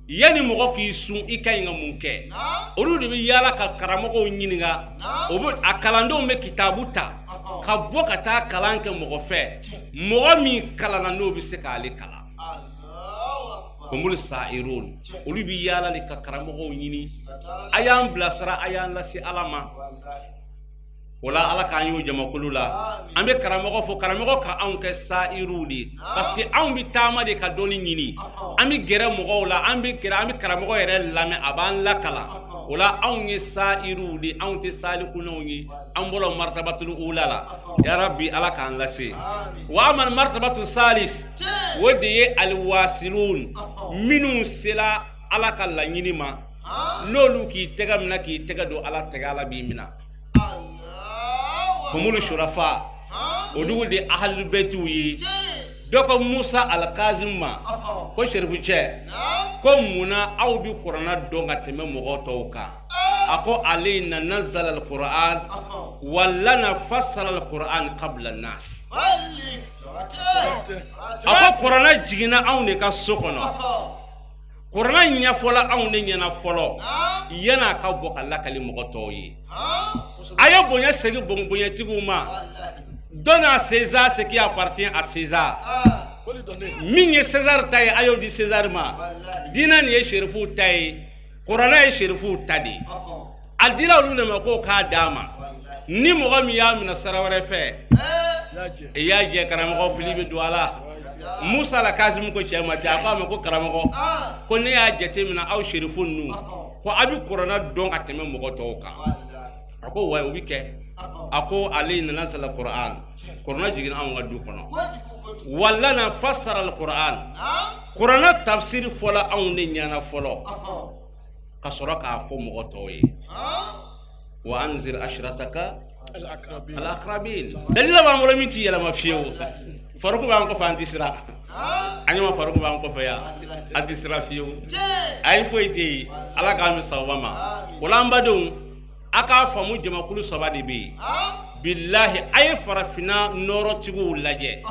Yanni mɔgɔ k'i sun, i ka ɲi ka mun kɛ? Olu de bɛ yaala ka karamɔgɔw ɲininka. O bɛ a kalandenw bɛ kitabu ta ka bɔ ka taa kalan kɛ mɔgɔ fɛ, mɔgɔ min kalanna n'o bɛ se k'ale kalan. Humul sa'irun, olu bɛ yaala de ka karamɔgɔw ɲini. A y'an bilasira, a y'an lase Ala ma. O la, Ala k'an y'o jamakulu la. An bɛ karamɔgɔ fo, karamɔgɔ ka anw kɛ sa'iruw de ye, parce que anw bɛ taama de ka dɔnni ɲini. An bɛ gɛrɛ mɔgɔw la, an bɛ gɛrɛ, an bɛ karamɔgɔ yɛrɛ lamɛn, a b'an lakalan. O la, anw ye sa'iruw de, anw tɛ salikunaw ye. An bɔra martabatul ula la. Ya Rabbi, Ala k'an lase. Wa amal martabatu salis, o de ye alwasilun, minnu sera Ala ka laɲini ma, n'olu k'i tɛgɛ minɛ, k'i tɛgɛ don Ala tɛgɛ, Ala b'i minɛ. Humulu shurafa, olu de ahlul bɛtiw ye. Dɔ ko Musa Alikazim ma ko serifu cɛ, ko munna aw bɛ kuranna dɔn ka tɛmɛ mɔgɔ tɔw kan? A ko alayna nazala alquran wa lana fassara alquran qabla nas. A ko kuranna jiginna anw de ka so kɔnɔ, kuranna ɲɛfɔla anw de ɲɛna fɔlɔ yan'a ka bɔ ka lakali mɔgɔ tɔw ye. A ye bonya segin bonyatigiw ma. Donne à César ce qui appartient à César. Min ye César ta ye, a y'o di César ma. Diinɛ nin ye serifuw ta ye, kuranna ye serifuw ta de ye. A dila olu de ma k'o k'a d'a ma. Ni mɔgɔ min y'a minɛ sira wɛrɛ fɛ, i y'a jɛ karamɔgɔ, fili bɛ don a la. Musa la Kasimu ko cɛ ma ten, a ko a ma ko karamɔgɔ, ko ne y'a jateminɛ aw serifu ninnu, ko a bɛ kuranna dɔn ka tɛmɛ mɔgɔ tɔw kan. A ko wa o bɛ kɛ. A ko ale nana sala Quran, kuranna jiginna anw ka du kɔnɔ. Walana fassara al-Quran, kuranna tafsiri fɔla anw de ɲɛna fɔlɔ ka sɔrɔ k'a fɔ mɔgɔ tɔw ye. Wa anzir ashrataka al-aqrabin. Dalila b'an bolo min ti yɛlɛma fiyewu. Faruku b'an kɔfɛ, an ti siran. An ɲɛma Faruku b'an kɔfɛ yan, an ti siran fiyewu. Ayi, foyi tɛ yen. Ala k'an bɛ sababa ma. O la, an badenw, a k'a faamu, jamakulu saba de bɛ yen. Bilahi, a ye farafinna nɔrɔtigiw lajɛ,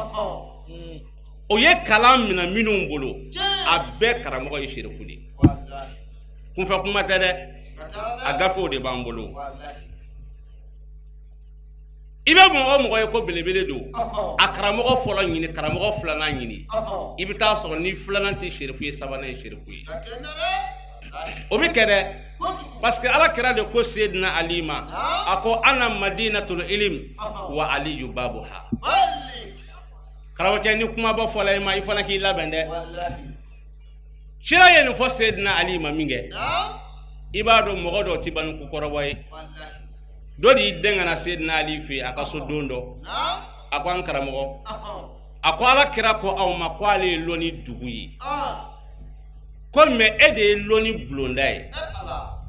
o ye kalan minɛ minnu bolo, a bɛɛ karamɔgɔ ye serifu de ye. Kunfɛ kuma tɛ dɛ, a gafew de b'an bolo. I bɛ mɔgɔ o mɔgɔ ye ko belebele don, a karamɔgɔ fɔlɔ ɲini, karamɔgɔ filanan ɲini, i bɛ taa sɔrɔ ni filanan tɛ serifu ye, sabanan ye serifu ye. O bɛ kɛ dɛ, parce que Ala kɛra de ko Seydina Ali ma, a ko ana madinatul ilim wa aliyu babuha. Karamɔgɔkɛ, ni kumaba fɔla i ma, i fana k'i labɛn dɛ. Cira ye nin fɔ Seydina Ali ma min kɛ, i b'a dɔn mɔgɔ dɔw ti ban ni kokɔrɔba ye. Dɔ de y'i den ka na Seydina Ali fɛ yen a ka so don dɔ. A ko an karamɔgɔ, a ko Ala kira ko aw ma ko ale ye lɔnni dugu ye, ko mɛ e de ye lɔnni bulonda ye.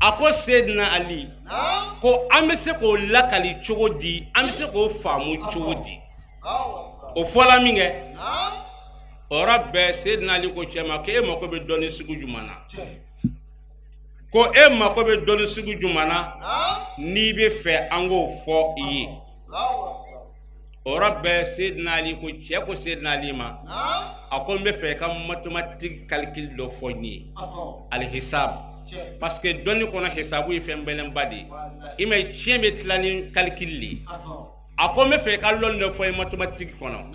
A ko Seydina Ali, ko an bɛ se k'o lakali cogo di, an bɛ se k'o faamu cogo di? O fɔla min kɛ, o yɔrɔ bɛɛ Seydina Ali ko cɛ ma k'e mako bɛ dɔnni sugu jumɛn na? Ko e mako bɛ dɔnni sugu jumɛn na n'i bɛ fɛ an k'o fɔ i ye? O yɔrɔ bɛɛ Seydina Ali ko cɛ ko Seydina Ali ma, a ko n bɛ fɛ i ka mathématique calcul dɔ fɔ n ye, alihisab, parce que dɔnni kɔnɔ hisabu ye fɛn bɛlɛnba de ye. I ma ye, tiɲɛ bɛ tila ni calcul de ye. A ko n bɛ fɛ i ka lɔnni dɔ fɔ n ye mathématique kɔnɔ,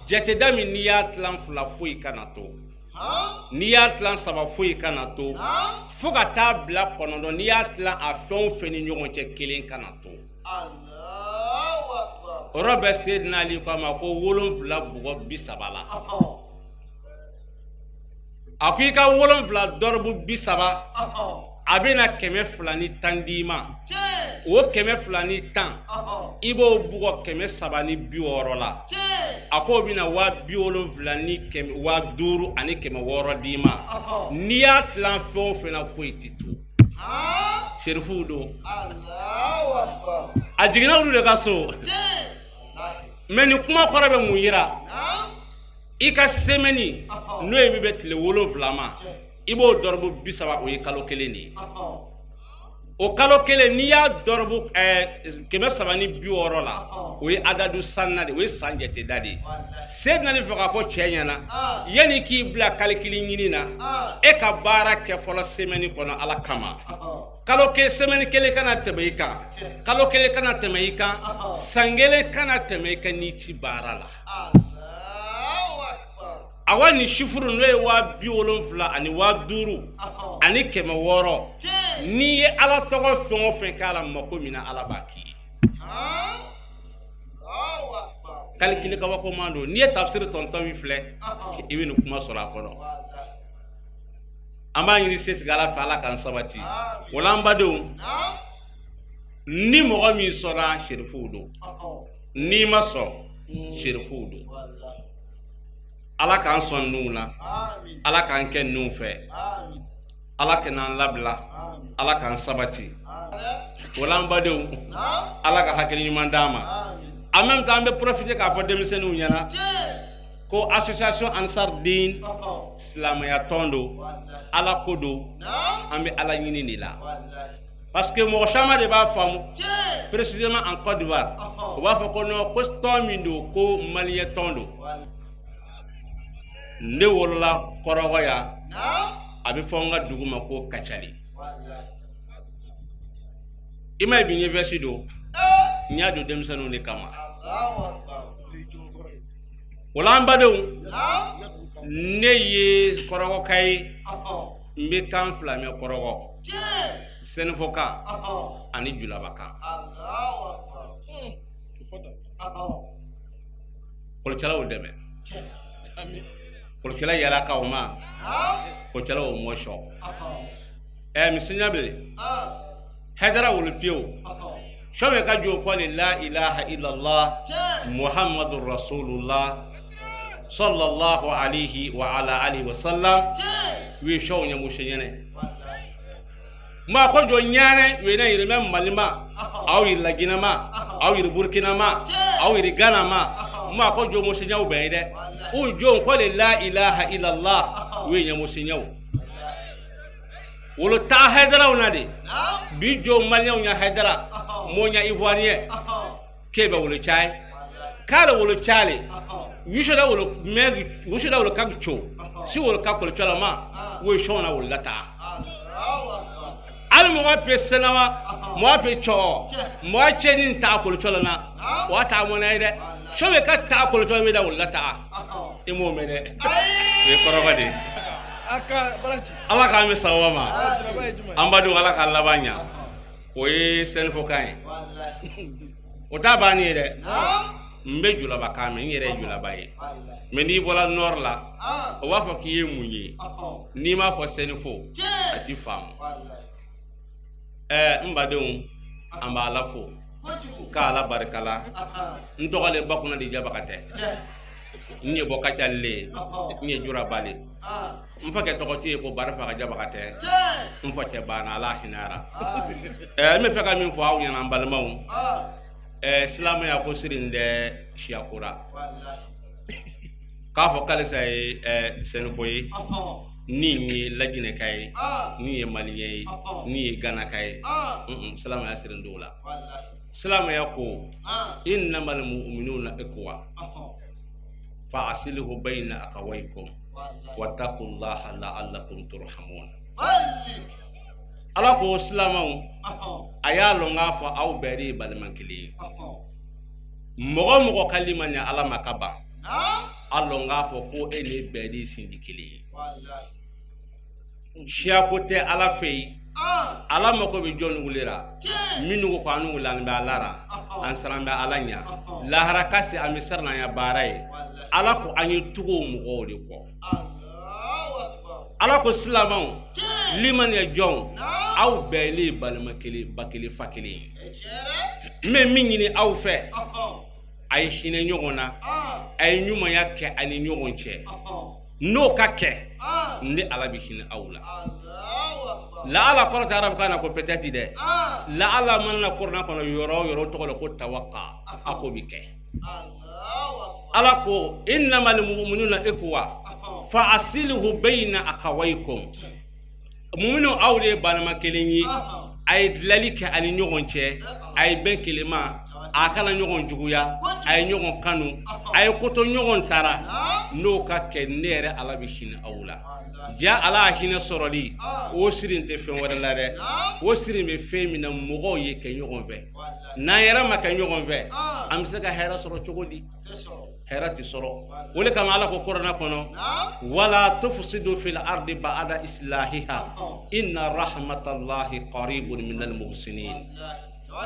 jateda min n'i y'a tilan fila, foyi kana to, n'i y'a tilan saba, foyi kana to, fo ka taa bila 9, n'i y'a tilan a fɛn o fɛn ni ɲɔgɔn cɛ, kelen kana to. O yɔrɔ bɛɛ Seydina Ali ko a ma ko 7 bugɔ 30 la. A ko i ka 7 dɔrɔbu 30, a bɛna 210 d'i ma. O 210, i b'o bugɔ 360 la. A k'o bɛna 70 5600 d'i ma. N'i y'a tilan fɛn o fɛn na, foyi tɛ to. Serifuw don, a jiginna olu de ka so. Mɛ nin kuma kɔrɔ bɛ mun yira? I ka semaine n'o ye bɛ bɛn tile 7 ma, i b'o dɔrɔbu 30, o ye kalo kelen de ye. O kalo kelen n'i y'a dɔrɔbu 360 la, o ye adadu sanna de, o ye san jateda de ye. Seydina Ali fɛ k'a fɔ cɛ ɲɛna, yanni k'i bila kalikili ɲini na, e ka baara kɛ fɔlɔ semaine kɔnɔ Ala kama. Kalo kelen, semaine kelen kana tɛmɛ i kan, kalo kelen kana tɛmɛ i kan, san kelen kana tɛmɛ i kan n'i ti baara la. Awa nin chiffre n'o ye 75 5,600, n'i ye Ala tɔgɔ fɛn o fɛn k'a la mako min na, Ala b'a k'i ye. Kalikili kabako man don. N'i ye tafsiri tɔntɔn min filɛ, i bɛ nin kuma sɔrɔ a kɔnɔ. An b'a ɲini setigi Ala fɛ, Ala k'an sabati. O la an badenw, ni mɔgɔ min sɔnna, serifuw don. N'i ma sɔn, serifuw don. Ala k'an sɔn ninnu na, Ala k'an kɛ ninnu fɛ, Ala kan'an labila, Ala k'an sabati. O la an badenw, Ala ka hakili ɲuman d'an ma. En même temps, an bɛ profiter k'a fɔ denmisɛnninw ɲɛna ko association Ansar Dine silamɛya tɔn don, Ala ko don, an bɛ Ala ɲini de la. Parce que mɔgɔ caman de b'a faamu, précisément en Côte d'Ivoire, u b'a fɔ ko non, ko tɔn min don, ko maliyɛn tɔn don. Ne wolola Kɔrɔgɔ yan, a bɛ fɔ n ka dugu ma ko Kacali. I ma ye bi n ye veste don, n y'a don denmisɛnninw de kama. O la an badenw, ne ye Kɔrɔgɔka ye, n bɛ kan fila mɛn Kɔrɔgɔ, Sɛnɛfɔkan ani Julabakan. Kɔlɔcɛlaw dɛmɛ, kɔlɔcɛla yalakaw ma, kɔlɔcɛlaw mɔ sɔ. Misiɲa bɛ Hayidara wolo pewu. Sɔmi ka jɔ ko ale la ilaha illallah Muhammadu rasulullah sallallahu alayhi wa ala alihi wa sallam. U ye sɔw ɲɛ muso ɲɛnɛ. Maa ko jɔ ɲɛnɛ, u ye ne yɛrɛ Mali ma, aw yɛrɛ Laginɛ ma, aw yɛrɛ Burkina ma, aw yɛrɛ Ghana ma. Maa ko jɔ muso ɲɛw bɛn ye dɛ. U jɔ ko ale la ilaha illallah, u ye ɲɛ muso ɲɛw. Wolo taa Hayidaraw na de. Bi jɔ maliyɛnw ɲɛ Hayidara, mɔ ɲɛ Ivoirien, k'e bɛ wolo caya. K'ale wolo caya. Wusuda wolo mɛ, wusuda wolo ka co. Si wolo ka kɔlɔcɛ la ma, wo sɔn na wolo la taa. Hali mɔgɔ pe sɛnɛwa, mɔgɔ pe cɔ, mɔgɔ cɛ ni taa kɔlɔcɛ la na, wa taa mɔnɛ ye dɛ. Sɔ bɛ ka taa kɔlɔcɛ bɛ da wolo la taa. I m'o mɛn dɛ. O ye kɔrɔba de ye. Ala k'an bɛ sababa ma. An badenw, Ala k'an laban ɲa. O ye sɛnɛfɔkan ye. O t'a bannen ye dɛ. N bɛ julabakan mɛn, n yɛrɛ ye julaba ye. Mɛ n'i bɔra nord la, o b'a fɔ k'i ye mun ye. N'i m'a fɔ sɛnɛfo, a t'i faamu. N badenw, an b'a Ala fo k'Ala barika la. N tɔgɔ le Bakuna di Jabagatɛ. N ye bɔ Kacali le, n ye Juraba le. N fa kɛ tɔgɔ t'i ye ko Barifa ka Jabagatɛ. N fa cɛ banna, Ala hinɛra. N bɛ fɛ ka min fɔ aw ɲɛna n balimaw, silamɛya ko siri n tɛ siya ko la. K'a fɔ k'alisa ye sɛnɛfɔ ye, ni ye Lajinɛka ye, ni ye Maliyɛn ye, ni ye Ganaka ye. Silamɛya siri n t'o la. Silamɛya ko innamal mu'minuna ikhwa fa aslihu bayna akhawaykum wattaqullaha la'allakum turhamun. Ala ko silamɛw, a y'a lɔn k'a fɔ aw bɛɛ de ye balima kelen ye. Mɔgɔ mɔgɔ ka limaniya Ala ma ka ban, a lɔn k'a fɔ ko e ni bɛɛ de ye sinji kelen ye. Siya ko tɛ Ala fɛ yen. Ala mako bɛ jɔn wuli la, minnu ko k'an wuli an bɛ Ala la, an siran bɛ Ala ɲɛ. Lahara ka se an bɛ siran n'an ya baara ye. Ala ko an ye tugu o mɔgɔw de kɔ. Ala ko silamɛw, limaniya jɔnw, aw bɛɛ le ye balima kelen, ba kelen, fa kelen ye. N bɛ min ɲini aw fɛ, a ye hinɛ ɲɔgɔn na, a ye ɲumanya kɛ a ni ɲɔgɔn cɛ. N'o ka kɛ, ne Ala bɛ hinɛ aw la. La Ala kɔrɔ tɛ arabukan na ko peut-être dɛ. La Ala mana na kuranɛ kɔnɔ yɔrɔ o yɔrɔ, o tɔgɔ la ko tawaka, a ko bɛ kɛ. Ala ko innamal mu'minuna ikhwa fa aslihu bayna akhawaykum. Muminu, aw de ye balima kelen ye. A ye dilali kɛ ani ɲɔgɔn cɛ, a ye bɛn kelema, a kana ɲɔgɔn juguya, a ye ɲɔgɔn kanu, a ye koto ɲɔgɔn tara, n'o ka kɛ ne yɛrɛ Ala bɛ hinɛ aw la. Ja Ala a hinɛ sɔrɔli, o siri tɛ fɛn wɛrɛ la dɛ, o siri bɛ fɛn min na mɔgɔw ye kɛ ɲɔgɔn fɛ. N'an yɛrɛ ma kɛ ɲɔgɔn fɛ, an bɛ se ka hɛrɛ sɔrɔ cogo di? Hɛrɛ tɛ sɔrɔ. O de kama Ala ko kuranɛ kɔnɔ, wala tufsidu fil ardi ba'da islahiha inna rahmatallahi qaribun minal muhsinin.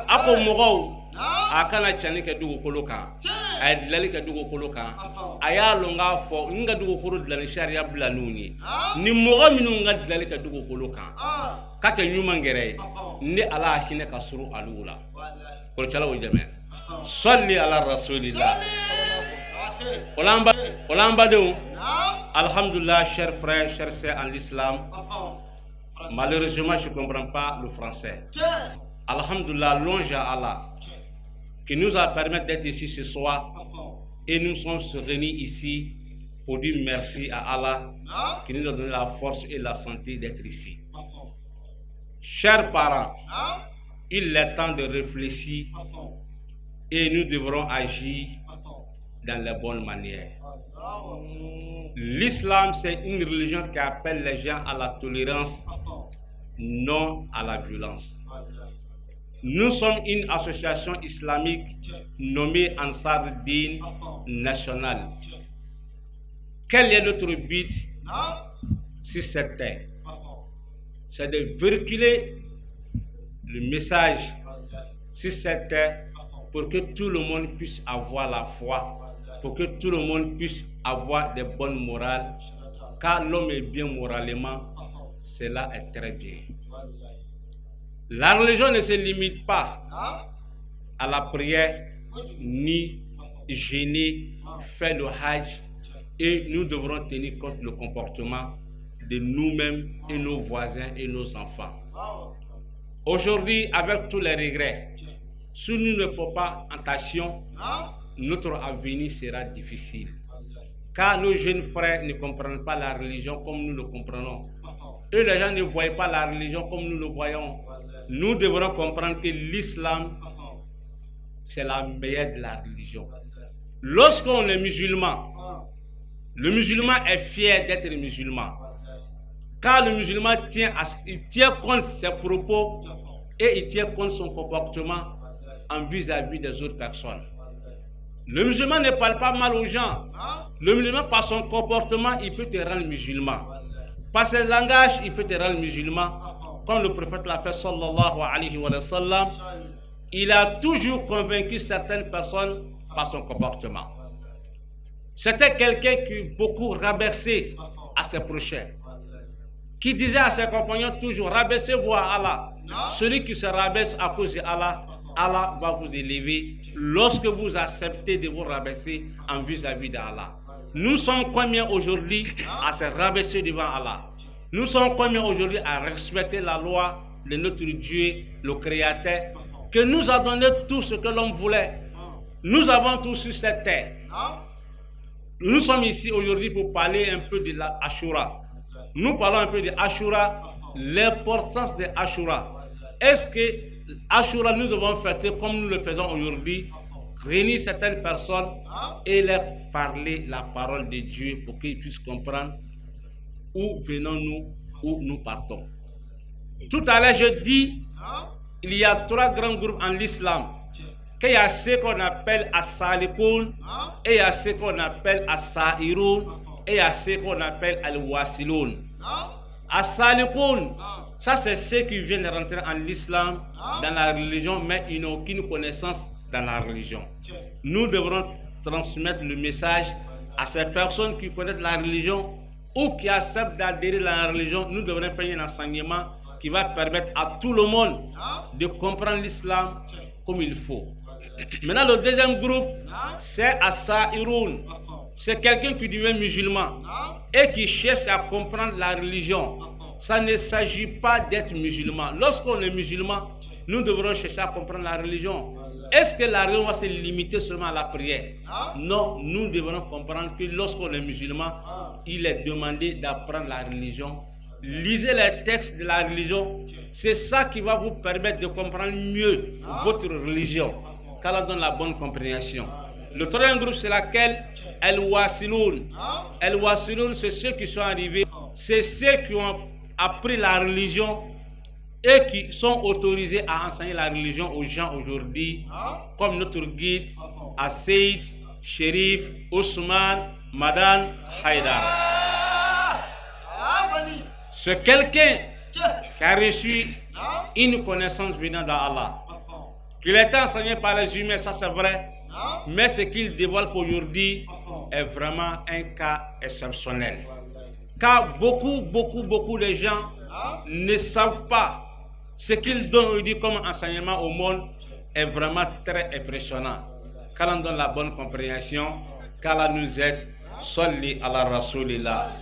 A ko mɔgɔw, a kana cɛnni kɛ dugukolo kan, a ye dilali kɛ dugukolo kan, a y'a lɔn k'a fɔ n ka dugukolo dilan ni sariya bila n'u ye, ni mɔgɔ minnu ka dilali kɛ dugukolo kan k'a kɛ ɲuman gɛrɛ ye, ni Ala y'a hinɛ ka surun alu la. Kɔrɔcɛlaw dɛmɛ, sɔli ala rasulillah. O l'an badenw, alhamdulillah, chers frères, chers sœurs en l'islam, malheureusement je ne comprends pas le français. Alhamdulillah, louange à Allah qui nous a permis d'être ici ce soir, et nous sommes réunis ici pour dire merci à Allah qui nous a donné la force et la santé d'être ici. Chers parents, il est temps de réfléchir et nous devrons agir dans la bonne manière. L'islam, c'est une religion qui appelle les gens à la tolérance, non à la violence. Nous sommes une association islamique nommée Ansar Din National. Quel est notre but sur cette terre? C'est de véhiculer le message sur cette terre pour que tout le monde puisse avoir la foi, pour que tout le monde puisse avoir des bonnes morales. Car l'homme est bien moralement, cela est très bien. La religion ne se limite pas à la prière, ni jeûner, faire le hajj, et nous devrons tenir compte le comportement de nous-mêmes et nos voisins et nos enfants. Aujourd'hui, avec tous les regrets, si nous ne faisons pas attention, notre avenir sera difficile. Car nos jeunes frères ne comprennent pas la religion comme nous le comprenons. Et les gens ne voient pas la religion comme nous le voyons. Nous devrons comprendre que l'islam, c'est la meilleure de la religion. Lorsqu'on est musulman, le musulman est fier d'être musulman. Car le musulman tient compte ses propos et il tient compte son comportement en vis-à-vis des autres personnes. Le musulman ne parle pas mal aux gens. Le musulman, par son comportement, il peut te rendre musulman. Par ses langages, il peut te rendre musulman. Comme le prophète l'a fait, sallallahu alayhi wa sallam, il a toujours convaincu certaines personnes par son comportement. C'était quelqu'un qui beaucoup rabaissait à ses prochains, qui disait à ses compagnons toujours, rabaissez-vous à Allah. Celui qui se rabaisse à cause d'Allah, Allah va vous élever lorsque vous acceptez de vous rabaisser en vis-à-vis d'Allah. Nous sommes combien aujourd'hui à se rabaisser devant Allah? Nous sommes combien aujourd'hui à respecter la loi de notre Dieu, le Créateur, que nous a donné tout ce que l'homme voulait. Nous avons tout sur cette terre. Nous sommes ici aujourd'hui pour parler un peu de la Ashura. Nous parlons un peu de Ashura, l'importance de Ashura. Est-ce que Ashura, nous devons fêter comme nous le faisons aujourd'hui, réunir certaines personnes et leur parler la parole de Dieu pour qu'ils puissent comprendre où venons-nous, où nous partons. Tout à l'heure, je dis, il y a trois grands groupes en l'islam. Il y a ce qu'on appelle As-Salikoun, et il y a ce qu'on appelle As-Sa'iroun, et il y a ce qu'on appelle Al-Wasiloun. As-Salikoun, ça c'est ceux qui viennent rentrer en l'islam, dans la religion, mais ils n'ont aucune connaissance dans la religion. Nous devrons transmettre le message à ces personnes qui connaissent la religion ou qui acceptent d'adhérer à la religion. Nous devrons faire un enseignement qui va permettre à tout le monde de comprendre l'islam comme il faut. Maintenant, le deuxième groupe, c'est As-Sa'iroun. C'est quelqu'un qui devient musulman et qui cherche à comprendre la religion. Ça ne s'agit pas d'être musulman. Lorsqu'on est musulman, nous devrons chercher à comprendre la religion. Est-ce que la religion va se limiter seulement à la prière? Non, nous devrons comprendre que lorsqu'on est musulman, il est demandé d'apprendre la religion Lisez les textes de la religion. C'est ça qui va vous permettre de comprendre mieux votre religion. Qu'Allah donne la bonne compréhension. Le troisième groupe, c'est laquelle? El Wasiloun. El Wasiloun, c'est ceux qui sont arrivés, c'est ceux qui ont appris la religion et qui sont autorisés à enseigner la religion aux gens aujourd'hui, comme notre guide, Asseid, Chérif, Ousmane, Madane, Haïdar. C'est quelqu'un qui a reçu une connaissance venant d'Allah, qu'il est enseigné par les humains, ça c'est vrai, mais ce qu'il dévoile aujourd'hui est vraiment un cas exceptionnel. Car beaucoup, beaucoup, beaucoup de gens ne savent pas ce qu'il donne aujourd'hui comme enseignement au monde est vraiment très impressionnant. Qu'Allah donne la bonne compréhension, qu'Allah nous aide. Salli ala rasulillah.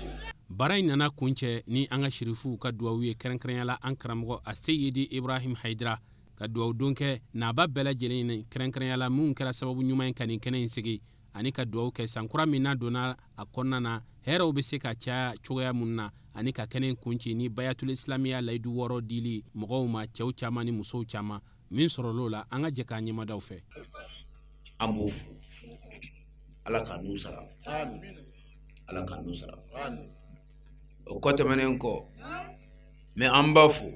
Baara in nana kuncɛ ni an ka sirifuw ka duwawu ye, kɛrɛnkɛrɛnya la an karamɔgɔ a Seyidi Ibrahim Haidara ka duwawu don kɛ naba bɛɛ lajɛlen ye, kɛrɛnkɛrɛnya la minnu kɛra sababu ɲuman ye ka nin kɛnɛ in sigi, ani ka duwawu kɛ sankura min n'a donna a kɔnɔna na, hɛrɛw bɛ se ka caya cogoya mun na, ani ka kɛnɛ in kunci ni bayatul islamiya layidu 6 dili mɔgɔw ma, cɛw caman ni musow caman min sɔrɔl'o la. An ka jɛ k'a ɲɛmadaw fɛ. An b'o fo, Ala ka n'u sara, Ala ka n'u sara. O kɔ tɛmɛnen kɔ, mɛ an b'a fo,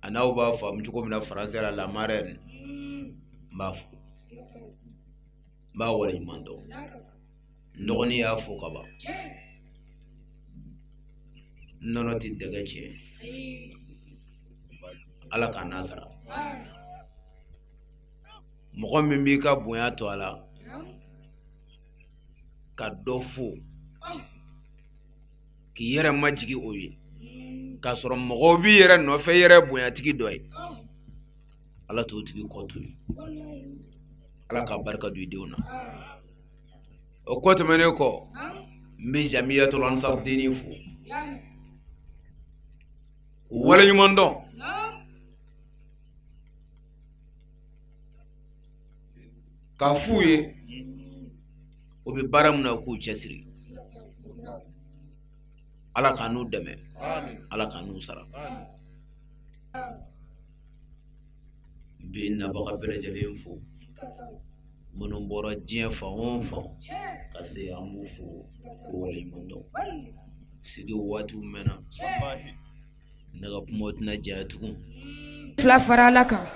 a n'aw b'a faamu cogo min na faransɛ la, la marraine, n b'a fo, n b'a waleɲuman dɔn. N dɔgɔnin y'a fo ka ban, nɔnɔ tɛ dɛgɛ tiɲɛ, Ala k'a n'a sara. Mɔgɔ min b'i ka bonya to a la ka dɔ fo k'i yɛrɛ majigi o ye, k'a sɔrɔ mɔgɔw b'i yɛrɛ nɔfɛ i yɛrɛ bonyatigi dɔ ye, Ala t'o tigi kɔ to yen. Ala ka barika don i denw na. O kɔ tɛmɛnen kɔ, n bɛ Jamiyatul Ansar denni fo, k'u waleɲuman dɔn. K'a f'u ye o bɛ baara min na k'u cɛsiri. Ala k'an n'u dɛmɛ, Ala k'an n'u sara. N bɛ nabaga bɛɛ lajɛlen fo, minnu bɔra diɲɛ fan o fan ka se, an b'u fo k'u waleɲuman dɔn. Sigi waatiw mɛnna, ne ka kumaw tɛna janya tugun. Fila fara Ala kan.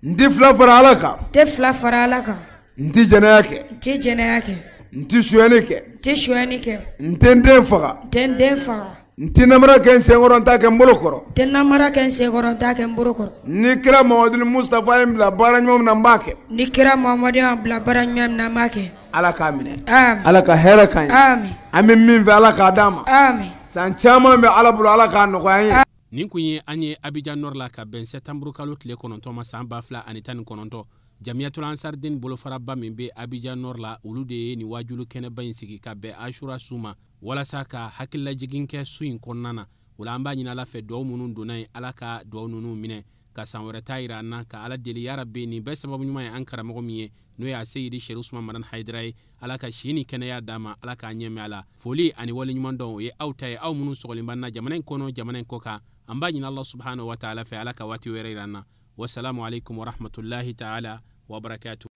N tɛ fila fara Ala kan. N tɛ fila fara Ala kan. N tɛ jɛnɛya kɛ. N tɛ jɛnɛya kɛ. N tɛ sonyɛli kɛ. N tɛ sonyɛli kɛ. N tɛ n den faga. N tɛ n den faga. N tɛ namara kɛ n senkɔrɔ, n t'a kɛ n bolo kɔrɔ. N tɛ namara kɛ n senkɔrɔ, n t'a kɛ n bolo kɔrɔ. Ni kira Mamadu Mustafa ye n bila baara ɲuman min na, n b'a kɛ. Ni kira Mamadu ye n bila baara ɲuman min na, n b'a kɛ. Ala k'a minɛ. Amin. Ala ka hɛrɛ k'an ye. Amin. An bɛ min fɛ, Ala k'a d'an ma. Amin. San caman bɛ Ala bolo, Ala k'a nɔgɔya an ye. Nin kun ye an ye Abidjan Nord la ka bɛn septembre kalo tile 9 ma san 2019. Jamiyatul Ansar den bolofaraba min bɛ Abidjan Nord la, olu de ye nin wajulu kɛnɛba in sigi ka bɛn Ashura su ma, walasa ka hakililajigin kɛ su in kɔnɔna na. O la an b'a ɲini Ala fɛ, duwawu minnu donna yen, Ala ka duwawu ninnu minɛ ka san wɛrɛ ta yira an na, ka Ala deli ya Rabbi nin bɛɛ sababu ɲuman ye an karamɔgɔ min ye, n'o ye a Seyidi Chérif Ousmane Madani Haidara ye. Ala ka si ni kɛnɛya d'a ma, Ala k'a ɲɛmɛ a la. Foli ani waleɲuman dɔn o ye aw ta ye, aw minnu sɔgɔlen b'an na jamana in kɔnɔ, jamana in kɔ kan. An b'a ɲini Allah subhanahu wa ta'ala fɛ, Ala ka waati wɛrɛ yira an na. Wassalamu alaikum wa rahmatullahi ta'ala wa barakatuh.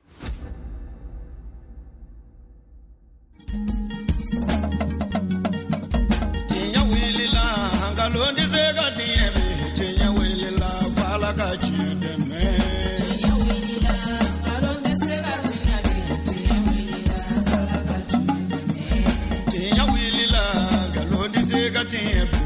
Tiɲɛ wulila, nkalon tɛ se ka tiɲɛ bi. Tiɲɛ wulila, f'Ala ka tiɲɛ dɛmɛ. Tiɲɛ wulila, nkalon tɛ se ka tiɲɛ bi. Tiɲɛ wulila, f'Ala ka tiɲɛ dɛmɛ. Tiɲɛ wulila, nkalon tɛ se ka tiɲɛ bi.